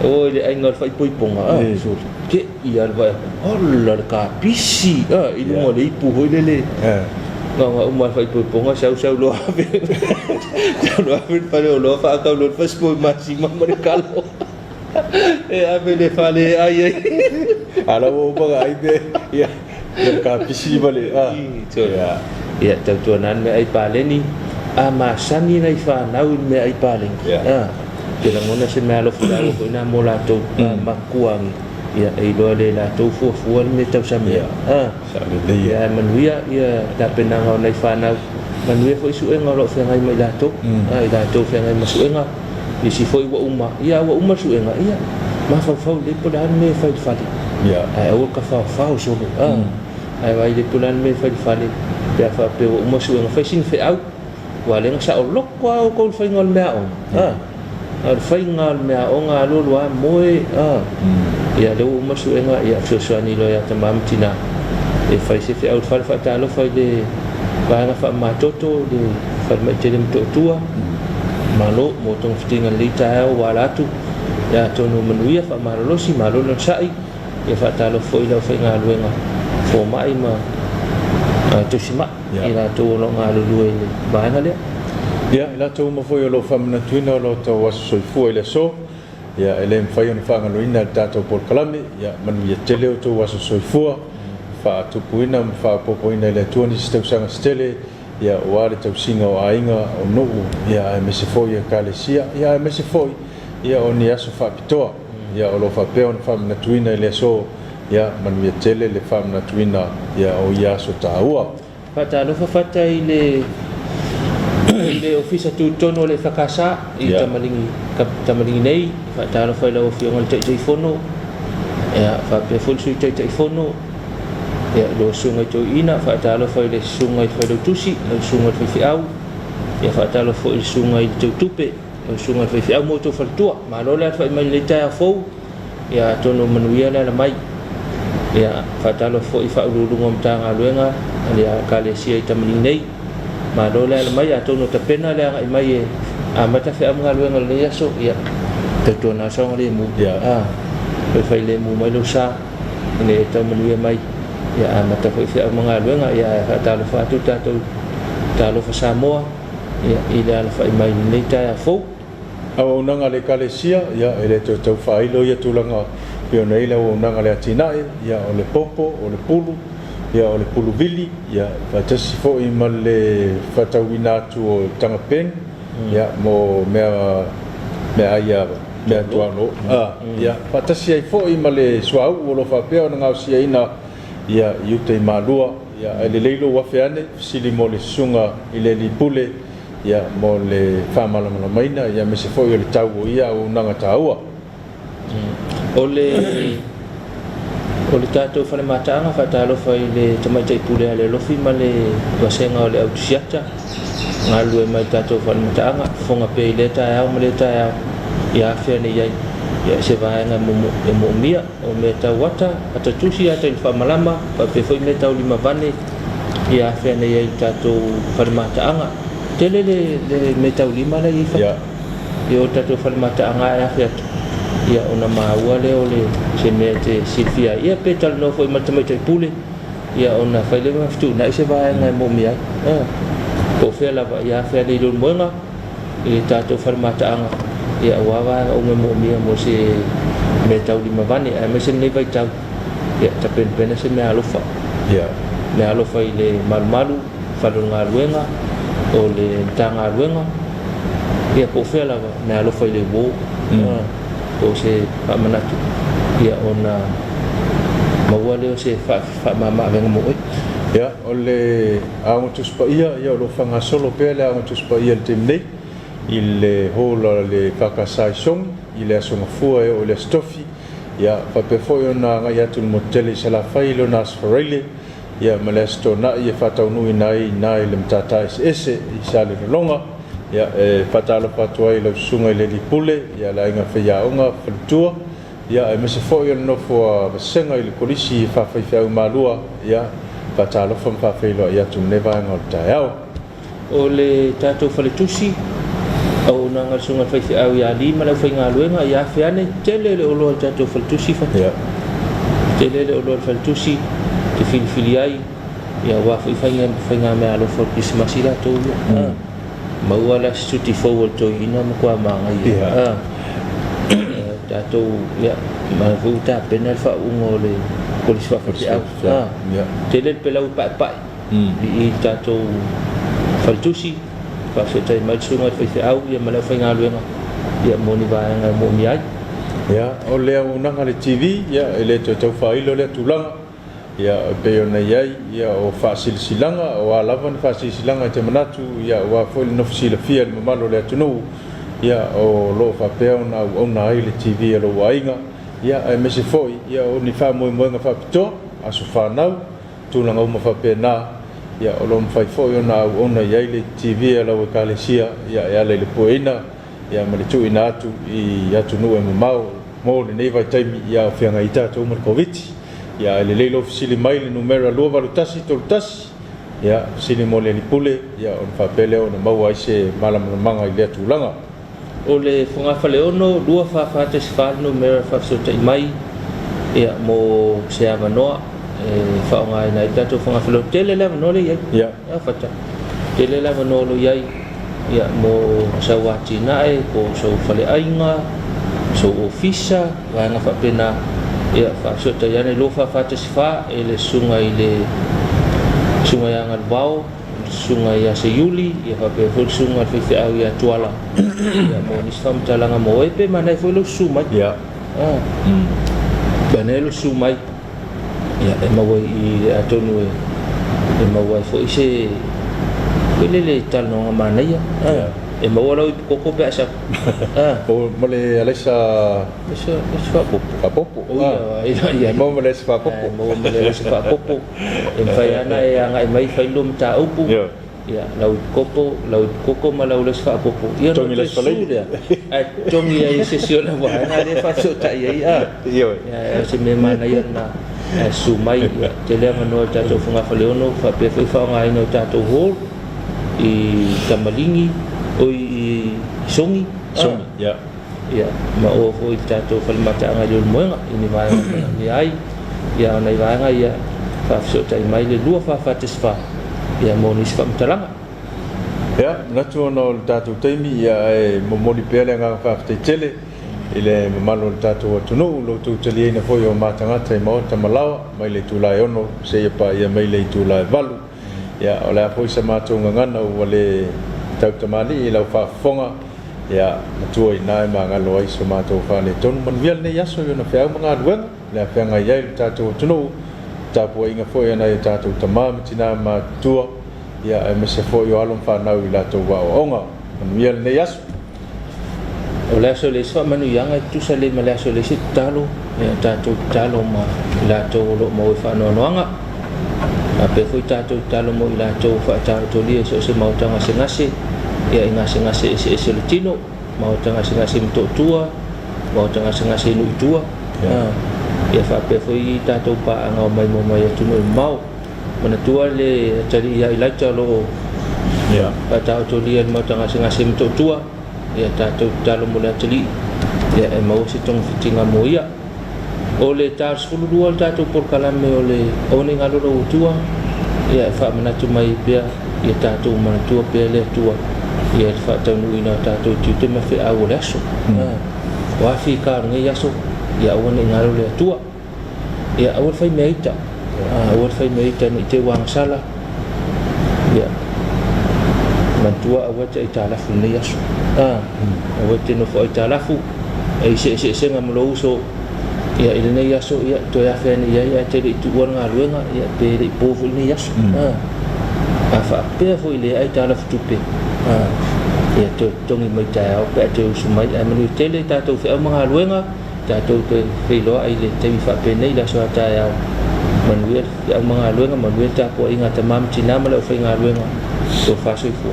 Speaker 2: o i le aiga o le faaipoipoga. So, te i a le vaai atu, ola le kapisi i luga o le ipu foi lele. Na ona uma le faaipoipoga sau sau loa ave sau loa ave le faleoloa faatau loa le fasipovi masima ma le kalo e ave i le fale e ai ai.
Speaker 1: A la ua uma ona ai mea ia le kapisi ma le
Speaker 2: Ia tautuana le meaai paleni a masani nai fanau i le meaai paleni. Te lagona se meaalofa taua foi lena mo latou makuagi ia e iloa le latou fuafua le mea tausami ai. Ia ae manuia ia tapenaga o nai fanau, manuia foi suega o lo o feagai ma i latou, i latou feagai ma suega, nisi foi ua uma, ia ua uma le suega, ia mafaufau lelei po o le a le mea e fai i le fale, ae aua le tafaofao solo, ae vaai lelei po o le a le mea e fai i le fale pe a faapea ua uma suega, fai sina feau. Ua le na saoloko lava outou i le faiga o le meaaoga, a o le faiga o le meaaoga alualu lava moe, a. Ia lea ua uma le suega, ia fesoasoani loa ia tama ma tina e fai se feau i le fale faatalofa i le vaega faamamatoto i le falemai tele Motootua. Malo mo togafitiga i lenei taeao ua ala atu, ia atonu manuia, faamalolosi, malo le onosai. Ia faatalofa foi i le aufaigaluega fomai ma tausimai i latou o lo o galulue i le vaega lea.
Speaker 1: Ia, i latou uma foi o lo o faamanatuina o lo outou aso soifua i le aso, ia, e le mafai ona faagaloina e le tatou polokalame, ia, manuia tele outou aso soifua, faatupuina ma faaopoopoina e le Atua nisi tausaga se tele, ia, aua le tausiga o aiga, o nuu, ia, aemaise foi Ekalesia, ia, aemaise foi, ia, o ni aso faapitoa. Ia, o lo o faapea ona faamanatuina i le aso, ia, manuia tele le faamanatuina, ia, o ia aso taua.
Speaker 2: Faatalofa fata i le i le Ofisa Tutotonu o le EFKS i Tamaligi Tamaligi nei. Faatalofa i lau Afioga i le Taitaifono, ia, faapea foi le Sui Taitaifono, ia, lau Susuga i Toeaina. Faatalofa i le Susuga i le Failautusi, lau Susuga i le Faifeau, ia, faatalofa foi i le Susuga i le Teutupe, Lau susuga i le faifeau ma outou faletua, malo le alafai mai i lenei taeao fou, ia atonu manuia le ala mai. Ia faatalofa foi i Faauluuluga o Matagaluega a le Ekalesia i Tamalii nei, malo le ala mai, atonu o tapena le agai mai e amata feau ma galuega i lenei aso, ia tautuana saogalemu, a toe failemu mai lou sa ina ia tau manuia mai, ia amata foi feau ma galuega, ia ae faatalofa atu le tatou Talofa Samoa. Ia, i le alafai mai i lenei taeao fou.
Speaker 1: Auaunaga a le Ekalesia, ia, e le toe tau faailo ia tulaga pei ona i ai le auaunaga a le atinae, ia, o le popo, o le pulu, ia, o le pulu vili, ia, faatasi foi ma le faatauina atu o taga pen, ia, mo mea, meaai a mea tuaolo, a, ia, faatasi ai foi ma le suauu o lo o faapea ona gaosiaina, ia, i uta i Malua. Ia, ae lelei lou afe ane, fesili mo le susuga i le alii pule, ia, mo le faamalamalamaina, ia, aemaise foi o le tau o ia auaunaga taua.
Speaker 2: O le, o le tatou fale mataaga, faatalofa i le tamaitai pule a le Alofi ma le vasega o le au tusiata, galulue mai i le tatou fale mataaga, fofoga pea i lea taeao ma lea taeao, ia afea nei ai, ia, se vaega e moomia. O mea tau ata, ata tusi, ata i le faamalama, faapea foi mea tau limavane ia afea nei ai i le tatou fale mataaga. Tele le, le mea tau lima la e i ai fata. Ia o le tatou fale mataaga e afe atu, ia ona maua lea o le, se mea e te silafia ai. Ia pe talanoa foi ma le tamaitai pule, ia ona fai lea ma fetuunai se vaega e moomia ai. Ioe. Po o fea lava, ia afea nei i Leulumoega. i le tatou fale mataaga ia aua vaega uma e moomia mo se mea tau limavane aemaise lenei vaitau ia tapenapena se mea alofa mea alofa i le malumalu fale o le galuega o le Matagaluega ia po o fea lava mea alofa i le uo po o se faamanatu ia ona maua lea o se faamamaavega mo oe.
Speaker 1: Ia, o le Aoga Tusi Paia, ia o lo o faagasolo pea le Aoga Tusi Paia i le taimi nei i le hall a le EFKS i Sogi i le Aso Gafua e oo i le Aso Tofi. Ia, faapea foi ona agai atu i le motu tele i Salafai i lona Aso Faraile, ia ma le Aso Toonai e faataunuuina ai i ina i le Matata Eseese i Salelologa. Ia, e faatalofa atu ai i lau Susuga i le Alii Pule, ia le Aiga Faiaoga, Faletua, ia aemaise foi o le nofo a Vasega i le Kolisi Faafaifeau Malua, ia, faatalofa ma faafeiloai atu i lenei vaega o le taeao.
Speaker 2: O le tatou faletusi, auaunaga a le Susuga i le Faifeau ia Lee ma le aufaigaluega, ia afe ane, tele le oloa i le tatou faletusi Fata.
Speaker 1: Ia.
Speaker 2: Tele le oloa i le faletusi, e te filifili ai, ia aua foi faiga, faigameaalofa o le Kerisimasi latou ia. Mm. Maua la se suti fou a le toeaina matua manaia.
Speaker 1: Ia.
Speaker 2: Ah. Tatou, ia, ma foi ua tapena le faauuga o le Kolisi Faafaifeau. Ah.
Speaker 1: Ia.
Speaker 2: Tele le pelau e paepae. I i le tatou faletusi, faafetai mai le susuga i le faifeau ia ma le aufaigaluega ia mo ni vaega e moomia ai.
Speaker 1: Ia, o le auaunaga a le TV, ia, e le toe tau faailo lea tulaga, ia, e pei ona i ai, ia, o faasilasilaga, o a lava ni faasilasilaga e te manatu, ia, aua foi le nofo silafia e le mamalu o le atunuu, ia, o lo o faapea ona auauna ai le TV a lou aiga, ia, aemaise foi, ia, o ni faamoemoega faapitoa, aso fanau, tulaga uma faapena, ia, o lo o mafai foi ona auauna i ai le TV a lau Ekalesia, ia, e ala i le pueina, ia, ma le tuuina atu i atunuu e mamao mo lenei vaitaimi, ia, o feagai ai tatou ma le Koviti. Ia, ae lelei lou fesili mai i le numera 28131, ia, fesili mo le Alii Pule, ia, ona faapea lea ona maua ai se malamalamaga i lea tulaga.
Speaker 2: O le Fogafaleono 24414 le numera e faafesootai mai ia, mo se avanoa e faaaogaina ai le tatou Fogafaleono. Tele le avanoa lea e i ai.
Speaker 1: Ia.
Speaker 2: A Fata. Tele le avanoa o lo o i ai ia, mo sau atinae, po o sou faleaiga, sou ofisa, vaega faapena. Ia, faafesootai ane 24414 e le susuga i le Susuga ia Galuvao, le Susuga ia Seiuli, ia faapea foi le Susuga i le Faifeau ia Tuala, ia mo nisi faamatalaga mo oe, pe manaia foi lou susu mai.
Speaker 1: Ia.
Speaker 2: Ah. Manaia lou susu mai, ia e maua i atonu e e maua ai foi se foi lele talanoaga manaia. Ah.
Speaker 1: Ia.
Speaker 2: E maua lau ipukoko pe a sau. Ah.
Speaker 1: O ma le alaisa
Speaker 2: Alaisa alaisa faapopo.
Speaker 1: Faapopo.
Speaker 2: Oh, ia, ia.
Speaker 1: E maua ma le alaisa faapopo.
Speaker 2: E maua ma le alaisa faapopo. E mafai lava ona e agai mai fai lua mataupu, ia, lau ipukoko, lau ipukoko ma lau lasi faapopo, ia ona
Speaker 1: Togi
Speaker 2: toe
Speaker 1: lasi
Speaker 2: susu
Speaker 1: falaili.
Speaker 2: lea, ae togi ai e se isi o le vaega lea e faafesootai ai, a.
Speaker 1: Ioe.
Speaker 2: Ia, o se mea manaia lena, ae susu mai, ia, tele avanoa i le tatou fogafaleono, faapea foi faaaogaina o tatou hall i Tamaligi, oi, i Sogi, a.
Speaker 1: Sogi, ia.
Speaker 2: Ia, ma oo foi i le tatou fale mataaga i Leulumoega i ni vaega e manaomia ai. Ia, o nai vaega ia, faafesootai mai le 2444 ia mo nisi faamatalaga.
Speaker 1: Ia, manatu ona o le tatou taimi, ia, ae momoli pea le agaga faafetai tele i le mamalu o le tatou atunuu, lo outou taliaina foi o ma tagata i maota ma laoa, mai le itula e 6 seia paia mai le itula e 8. Ia, o le a foi sa matou gagana ua le tautamalii i lau faafofoga, Ia, matua i ina e magalo ai so matou faaletonu. Manuia lenei aso i ona feau ma galuega, le afeagai ai lo tatou atunuu, tapuaiga foi a nai o tatou tama ma tina matutua, ia, aemaise foi o alo ma fanau i latou aoaoga. Manuia lenei aso.
Speaker 2: O le aso e leai se faamanuiaga e tutusa lelei ma le aso e leai se tatalo, ia tatou tatalo ma i latou o lo o maua i faanoanoaga. Faapea foi tatou tatalo mo i latou o faataotolia i so o se maota gasegase, ia i gasegase eseese o le tino, maota gasegase i Motootua, maota gasegase i nuu i tua, ia faapea foi tatou paaga o maimoa mai atunuu e mamao. Manatua le atalii ia Elaija o lo o faataotolia i le maota gasegase i Motootua, ia tatou tatalo mo le atalii, ia e maua se togafitiga mo ia. O le ta 12 o le tatou polokalame o le Aua Ne I Galo Lou Atua, ia e faamanatu mai ai pea ia tatou manatua pea le Atua ia le faataunuuina o tatou tiute ma feau o le aso. O a fika o lenei aso, ia aua ne i galo le Atua. Ia aua le fai mea ita, aua le fai mea ita ne i te i ua agasala. Ia manatua aua e te aitalafu i lenei aso. Aua e te nofo aitalafu e i se eseesega ma lou uso ia i lenei aso, ia toe afe ane i ai ae te le i tuua le galuega, ia pe le i po foi lenei aso. A faapea foi le aitalafu tupe, ia toe totogi mai taeao pe a toe usu mai. Ae manuia tele tatou feau ma galuega, tatou toe feiloai i le taimi faapenei i le aso a taeao. Manuia le aumagaluega, manuia le tapuaiga a tama ma tina ma le aufaigaluega. Tofa soifua.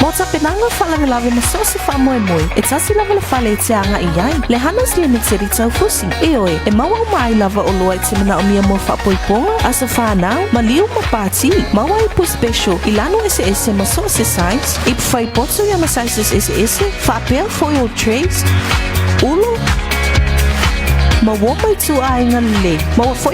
Speaker 6: Mo tapenaga faalavelave ma so o se faamoemoe, e tasi lava le fale e te agai i ai, le Hannah's Limited i Taufusi. Ioe, e maua uma ai lava oloa e te manaomia mo faapoipoga, aso fanau, maliu ma pati. Maua ipu special i lanu eseese ma so o se size, ipu fai poto i ona sizes eseese, faapea foi o trays, ulu, ma uo ma ituaiga lelei. Maua foi.